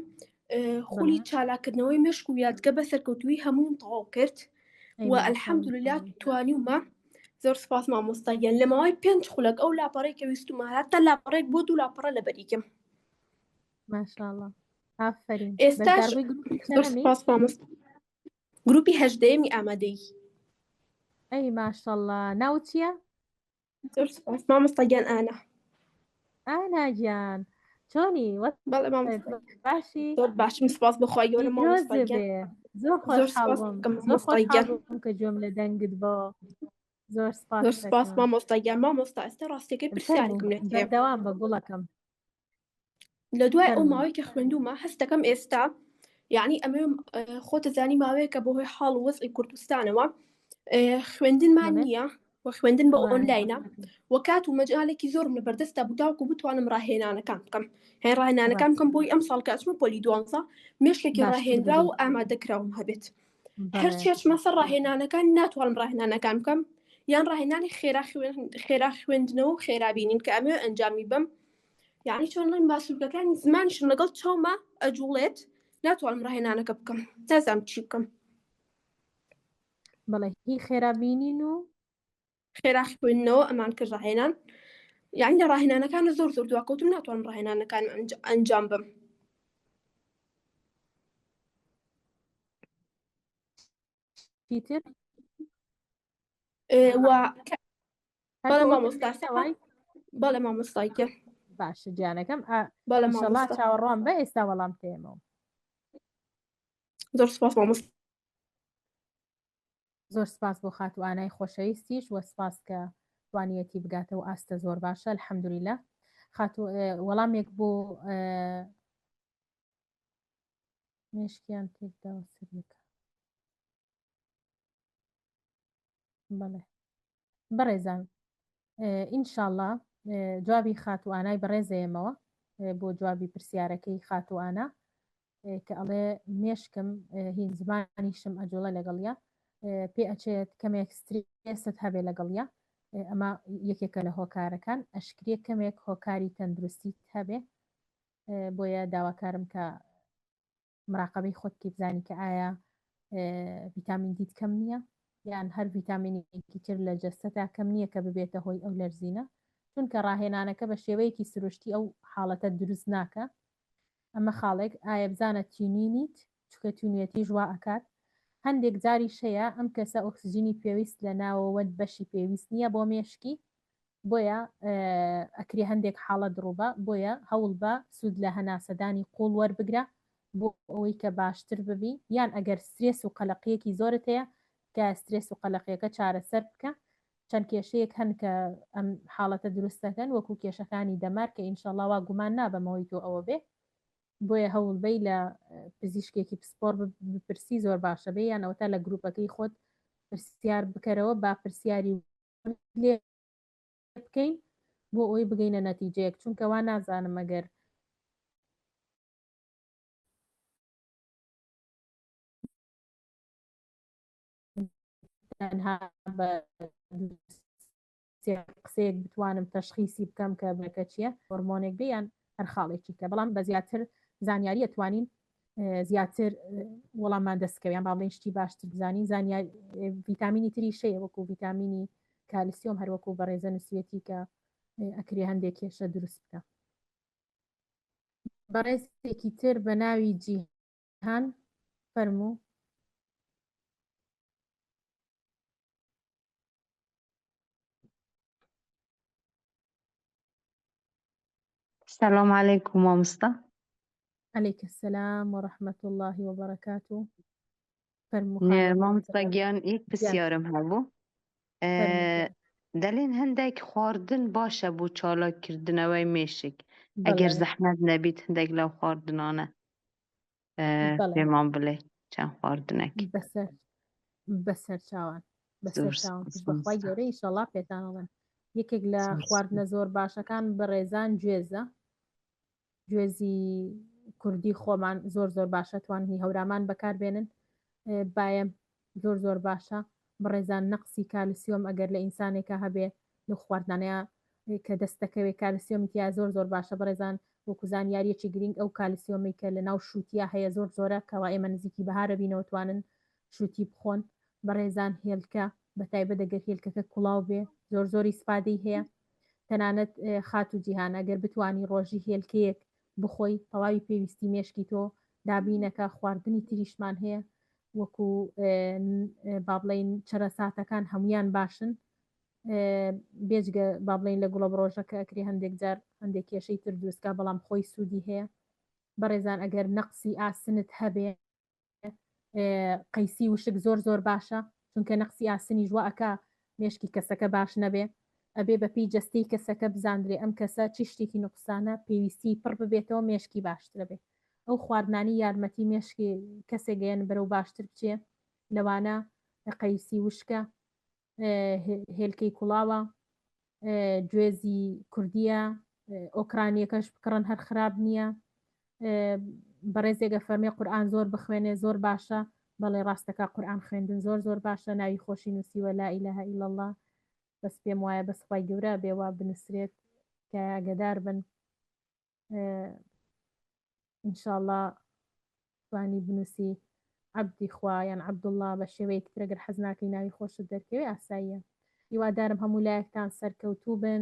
خولی بەڵێ. چالاکردنەوەی مێشک و یادگە بە سەرکەوتووی هەموویم تەواو کرد ئەی و ماشاءاللە. الحمدلله توانیومە زۆر سپاس مامۆستا گیان لە ماوەی پێنج خولەک ئەو لاپەڕەی کە ویستومە هەتا لاپەڕێک بۆ دوو لاپەڕە لەبەریکەم ماشاءاللە. ئافەرین. ئێستاش بەشداربووی گروپی زۆر چەنەمی؟ سپاس مامۆستا گروپی هەژدەیەمی ئامادەیی ئەی ماشاءاللە. ناوت چییە؟ زۆر سپاس مامۆستا گیان ئانا ئانا گیان چۆنی؟ وە بەڵێ مامۆستا باشی؟ زۆر باشم سپاس بۆ خوای گەورە مامۆستا پیرۆزت گیان بێ زۆر زۆر خۆشحاڵ سپاس بووم دەکەم زۆر مامۆستا خۆشحاڵ گیان بووم کە گوێم لە دەنگت بۆ زۆر سپاس زۆر سپاس دەکەم مامۆستا گیان مامۆستا ئێستا ڕاستیەکەی فەرموو پرسیارێکم لێت هەیە بەردەوام بە گوڵەکەم لە دوای ئەو فەرموو ماوەی کە خوێندومە هەست دەکەم ئێستا یعنی ئەمە خۆتە زانی ماوەیەکە بەهۆی حاڵ و وەزعی کوردستانەوە خوێندنمان بەڵێ نییە و خوێندن بە وایە ئۆنلاینە و کات و مەجالێکی زۆرم لە بەردەستا بوو تاوەکو بتوانم ڕاهێنانەکان بکەم هەیە ڕاهێنانەکان ڕاست بکەم بۆی ئەم ساڵ کە ئەچمە پۆلی دوانزە مێشکێکی باشتر ڕاهێنرا ببی و ئامادەکراوم هەبێت بەڵێ هەرچی ئەچمە سەر ڕاهێنانەکان ناتوانم ڕاهێنانەکان بکەم یان ڕاهێنانی خێرا خوێن خێرا خوێندنەوە و خێرا بینین کە ئەمەوێ ئەنجامی بەم یعنی چۆن ڵێن ماسولکەکانی زمانیشم لەگەڵ چاوما ئەجوڵێت ناتوانم ڕاهێنانەکە بکەم نازانم چی بکەم بەڵێ هی خێرا بینین و خێرا خوێندنەوە ئەمان کرد ڕاهێنان یعنی لە ڕاهێنانەکان زۆر زۆر دواکەوتم ناتوانم ڕاهێنانەکان ئەنجام بم چیتر و هەر بەڵێ تۆ مامۆستا وای بەڵێ مامۆستا گیان باشە گیانەکەم بەڵێ ئینشەڵا مامۆستا چاوەڕوان بە ئێستا وەڵام تێمەوە زۆر سپاس مامۆستا زۆر سپاس بۆ خاتوو ئانای خۆشەویستیش وە سپاس کە توانیەتی بگاتەوە ئاستە زۆر باشە الحمدللە خاتوو وەڵامێک بۆ مێشکیان تێکداوە سریەکە بەڵێ بەڕێزان ئینشاءاللە جوابی خاتوو ئانای بەڕێزەیەمەوە بۆ جوابی پرسیارەکەی خاتوو ئانا کە ئەڵێ مێشکم هین زمانیشم ئەجوڵە لەگەڵیا پێ ئەچێت کەمێک سترێست هەبێ لەگەڵیا ئەمە یەکێکە لە هۆکارەکان ئەشکرێ کەمێک هۆکاری تەندروستیت هەبێ بۆیە داواکارم کە مراقبەی خۆت بکەی بزانی کە ئایا ڤیتامین دیت کەم نییە یان هەر ڤیتامینێکی تر لە جەستەتا کەم نییە کە ببێتە هۆی ئەو لەرزینە چونکە ڕاهێنانەکە بە شێوەیەکی سروشتی ئەو حاڵەتە دروست ناکە ئەمە خاڵێک ئایا بزانە تینوی نیت چونکە تینوێتیش وا ئەکات هەندێک جاریش هەیە ئەم کەسە ئۆکسجینی پێویست لە ناوەوە بەشی پێویست نییە بۆ مێشکی بۆیە ئەکرێ هەندێک حاڵەت ڕووبا بۆیە هەوڵبە سوود لە هەناسەدانی قوڵ وەربگرە بۆ ئەوەی کە باشتر ببی یان ئەگەر سترێس و قەلەقیەکی زۆرت هەیە کە سترێس و قەلەقیەکە چارەسەر بکە چەند کێشەیەک هەن کە ئەم حاڵەتە دروست دەکەن وەکو کێشەکانی دەمار کە ئینشەڵا وا گومان نابەمەوەی تۆ ئەوە بێ بۆیە هەوڵبەی لە پزیشکێکی پسپۆر بپرسی زۆر باشە بێ یان ئەوەتا لە گروپەکەی خۆت پرسیار بکەرەوە با پرسیاری لێ بکەین بۆ ئەوەی بگەینە نەتیجەیەک چونکە وا نازانم ئەگەر تەنها بە قسەیەک بتوانم تەشخیسی بکەم کە بەکە چییە هۆرمۆنێک بێ یان هەر خاڵێکی کە بەڵام بە زیاتر زانیاریە توانین زیاتر وەڵاممان دەستکەویان با بڵێن شتی باشتر بزانین زانیار ڤیتامینی تری شەیە وەکو ڤیتامینی کالسیۆم هەروەکو بەڕێزە نووسیەتی کە ئەکرێ هەندێک کێشە دروست بکە بەڕێزێکی تر بە ناوی جیهان فەرموو. سلام علیکم مامۆستا. علیک السلام ورحمة اللە وبرکاته فەرموو خانم مامۆستا گیان یەک پرسیارم هەبوو دەلێن هەندێک خواردن باشە بۆ چالاککردنەوەی مێشک ئەگەر زەحمەت نەبیت هەندێک لەو خواردنانە پێمان بڵێ چەند خواردنێک بەسەر بەسەر چاوان بەسەر چاوان بەخوای گەورە ئیشەڵا پێتانەڵێن یەکێک لە خواردنە زۆر باشەکان بەڕێزان گوێزە گوێزی کوردی خۆمان زۆر زۆر باشە توان هی هەورامان بەکار بێنن بایەم زۆر زۆر باشە بەڕێزان نەقسی کالسیۆم ئەگەر لە ئینسانێکە هەبێ لە خواردنانەیە کە دەست دەکەوێت کالسیۆمی تیا زۆر زۆر باشە بەڕێزان وەکو زانیاریەکی گرنگ ئەو کالسیۆمی کە لە ناو شووتیا هەیە زۆر زۆرە کەوا ئێمە نزیکی بەهارە بینەوە توانن شووتی بخۆن بەڕێزان هێلکە بە تایبەت ئەگەر هێلکەکە کوڵاو بێ زۆر زۆری سپادەی هەیە تەنانەت خاتوو جیهان ئەگەر بتانی ڕۆژی هێلکەیەک بخۆی تەواوی پێویستی مێشکی تۆ دابینەکە خواردنی تریشمان هەیە وەکو با بڵین چەرەساتەکان هەمویان باشن بێجگە با بڵین لە گوڵە بڕۆژەکە ئەکری هەندێک جار هەندێک کێشەی تر دروستکە بەڵام خۆی سوودی هەیە بەڕێزان ئەگەر نەقسی ئاسنت هەبێ قەیسی وشک زۆر زۆر باشە چونکە نەقسی ئاسنیش وا ئەکا مێشکی کەسەکە باش نەبێ ئەبێ بەپێی جەستەی کەسەکە بزاندرێ ئەم کەسە چی شتێکی نوقسانە پێویستی پڕ ببێتەوە مێشکی باشترە بێ ئەو خواردنانی یارمەتی مێشکی کەسێک گەیەن بەرەو باشتر بچێ لەوانە قەیسی وشکە هێلکەی کوڵاوە گوێزی کوردیە ئۆکرانیەکەش بکڕن هەر خراپ نییە بەڕێزێگە فەرمی قورآن زۆر بخوێنێ زۆر باشە بەڵێ ڕاستەکە قورآن خوێندن زۆر زۆر باشە ناوی خۆشی نووسیوە لا إله إلا الله بەس پێم وایە بەس خوای گەورە بێ وا بنووسرێت کە ئاگدار بن ئینشاءاللە توانی بنووسی عەبدی خوا یان عەبدوڵڵا بە شێوەیەکی تر گەر حەز ناکەی ناوی خۆشت دەرکەوێ ئاساییە هیوادارم هەموو لایەکتان سەرکەوتوو بن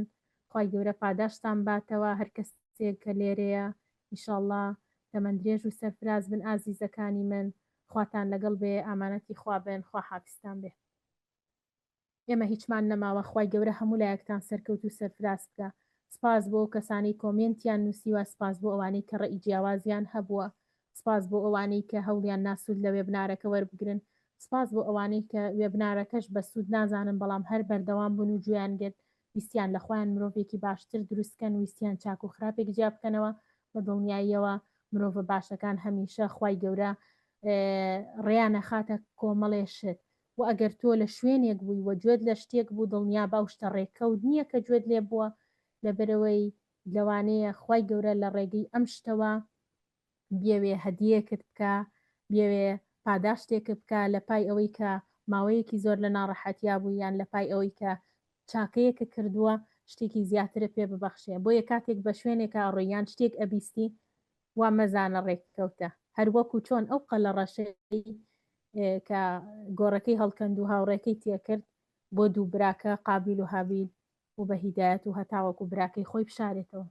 خوای گەورە پاداشتان باتەوە هەر کەسێک کە لێرەیە ئیشاڵڵا تەمەن درێژ و سەرفراز بن ئازیزەکانی من خواتان لەگەڵ بێ ئامانەتی خوا بن خوا حافیزتان بێ. ئێمە هیچمان نەماوە خوای گەورە هەموو لایەکتان سەرکەوتوو سەرفراز بکا سپاس بۆ ئەو کەسانەی کۆمێنتیان نوسیوە سپاس بۆ ئەوانەی کە ڕەئی جیاوازیان هەبووە سپاس بۆ ئەوانەی کە هەوڵیان نا سوود لە وێبنارەکە وەربگرن سپاس بۆ ئەوانەی کە وێبنارەکەش بە سوود نازانن بەڵام هەر بەردەوام بوون و گوێیان گرت ویستیان لە خۆیان مرۆڤێکی باشتر دروست کەن ویستیان چاک و خراپێک جیا بکەنەوە بە دڵنیاییەوە مرۆڤە باشەکان هەمیشە خوای گەورە ڕێیان ئەخاتە کۆمەڵێ شت وە ئەگەر تۆ لە شوێنێک بووی وە گوێت لە شتێک بوو دڵنیابە ئەو شتە ڕێکەوت نییە کە گوێت لێ بووە لەبەرئەوەی لەوانەیە خوای گەورە لە ڕێگەی ئەم شتەوە بیەوێ هەدیەکت بکا بیەوێ پاداشتێکت بکا لە پای ئەوەی کە ماوەیەکی زۆر لە ناڕەحەتیا بووی یان لە پای ئەوەی کە چاکەیەکت کردووە شتێکی زیاترت پێ ببەخشێ بۆیە کاتێک بە شوێنێکا ئەڕۆی یان شتێک ئەبیستی وا مەزانە ڕێککەوتە. هەر وەکو چۆن ئەو قەلەڕەشەی کە گۆڕەکەی هەڵکەند و هاوڕێکەی تێکرد بۆ دوو براکە قابیل و هابیل و بە هیدایەت و هەتاوەکو براکەی خۆی بشارێتەوە.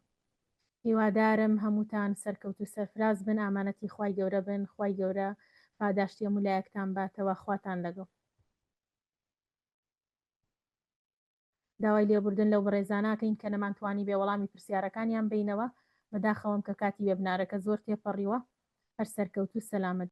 هیوادارم هەمووتان سەرکەوتوو سەرفراز بن ئامانەتی خوای گەورە بن خوای گەورە پاداشتی هەموو لایەکتان باتەوە خواتان لەگەڵ. داوای لێبوردن لەو بەڕێزانە ئەکەین کە نەمانتوانی بێ وەڵامی پرسیارەکانیان بەینەوە، بەداخەوەم کە کاتی وێبنارەکە زۆر تێپەڕیوە. هەر سەرکەوتوو سەلامەت.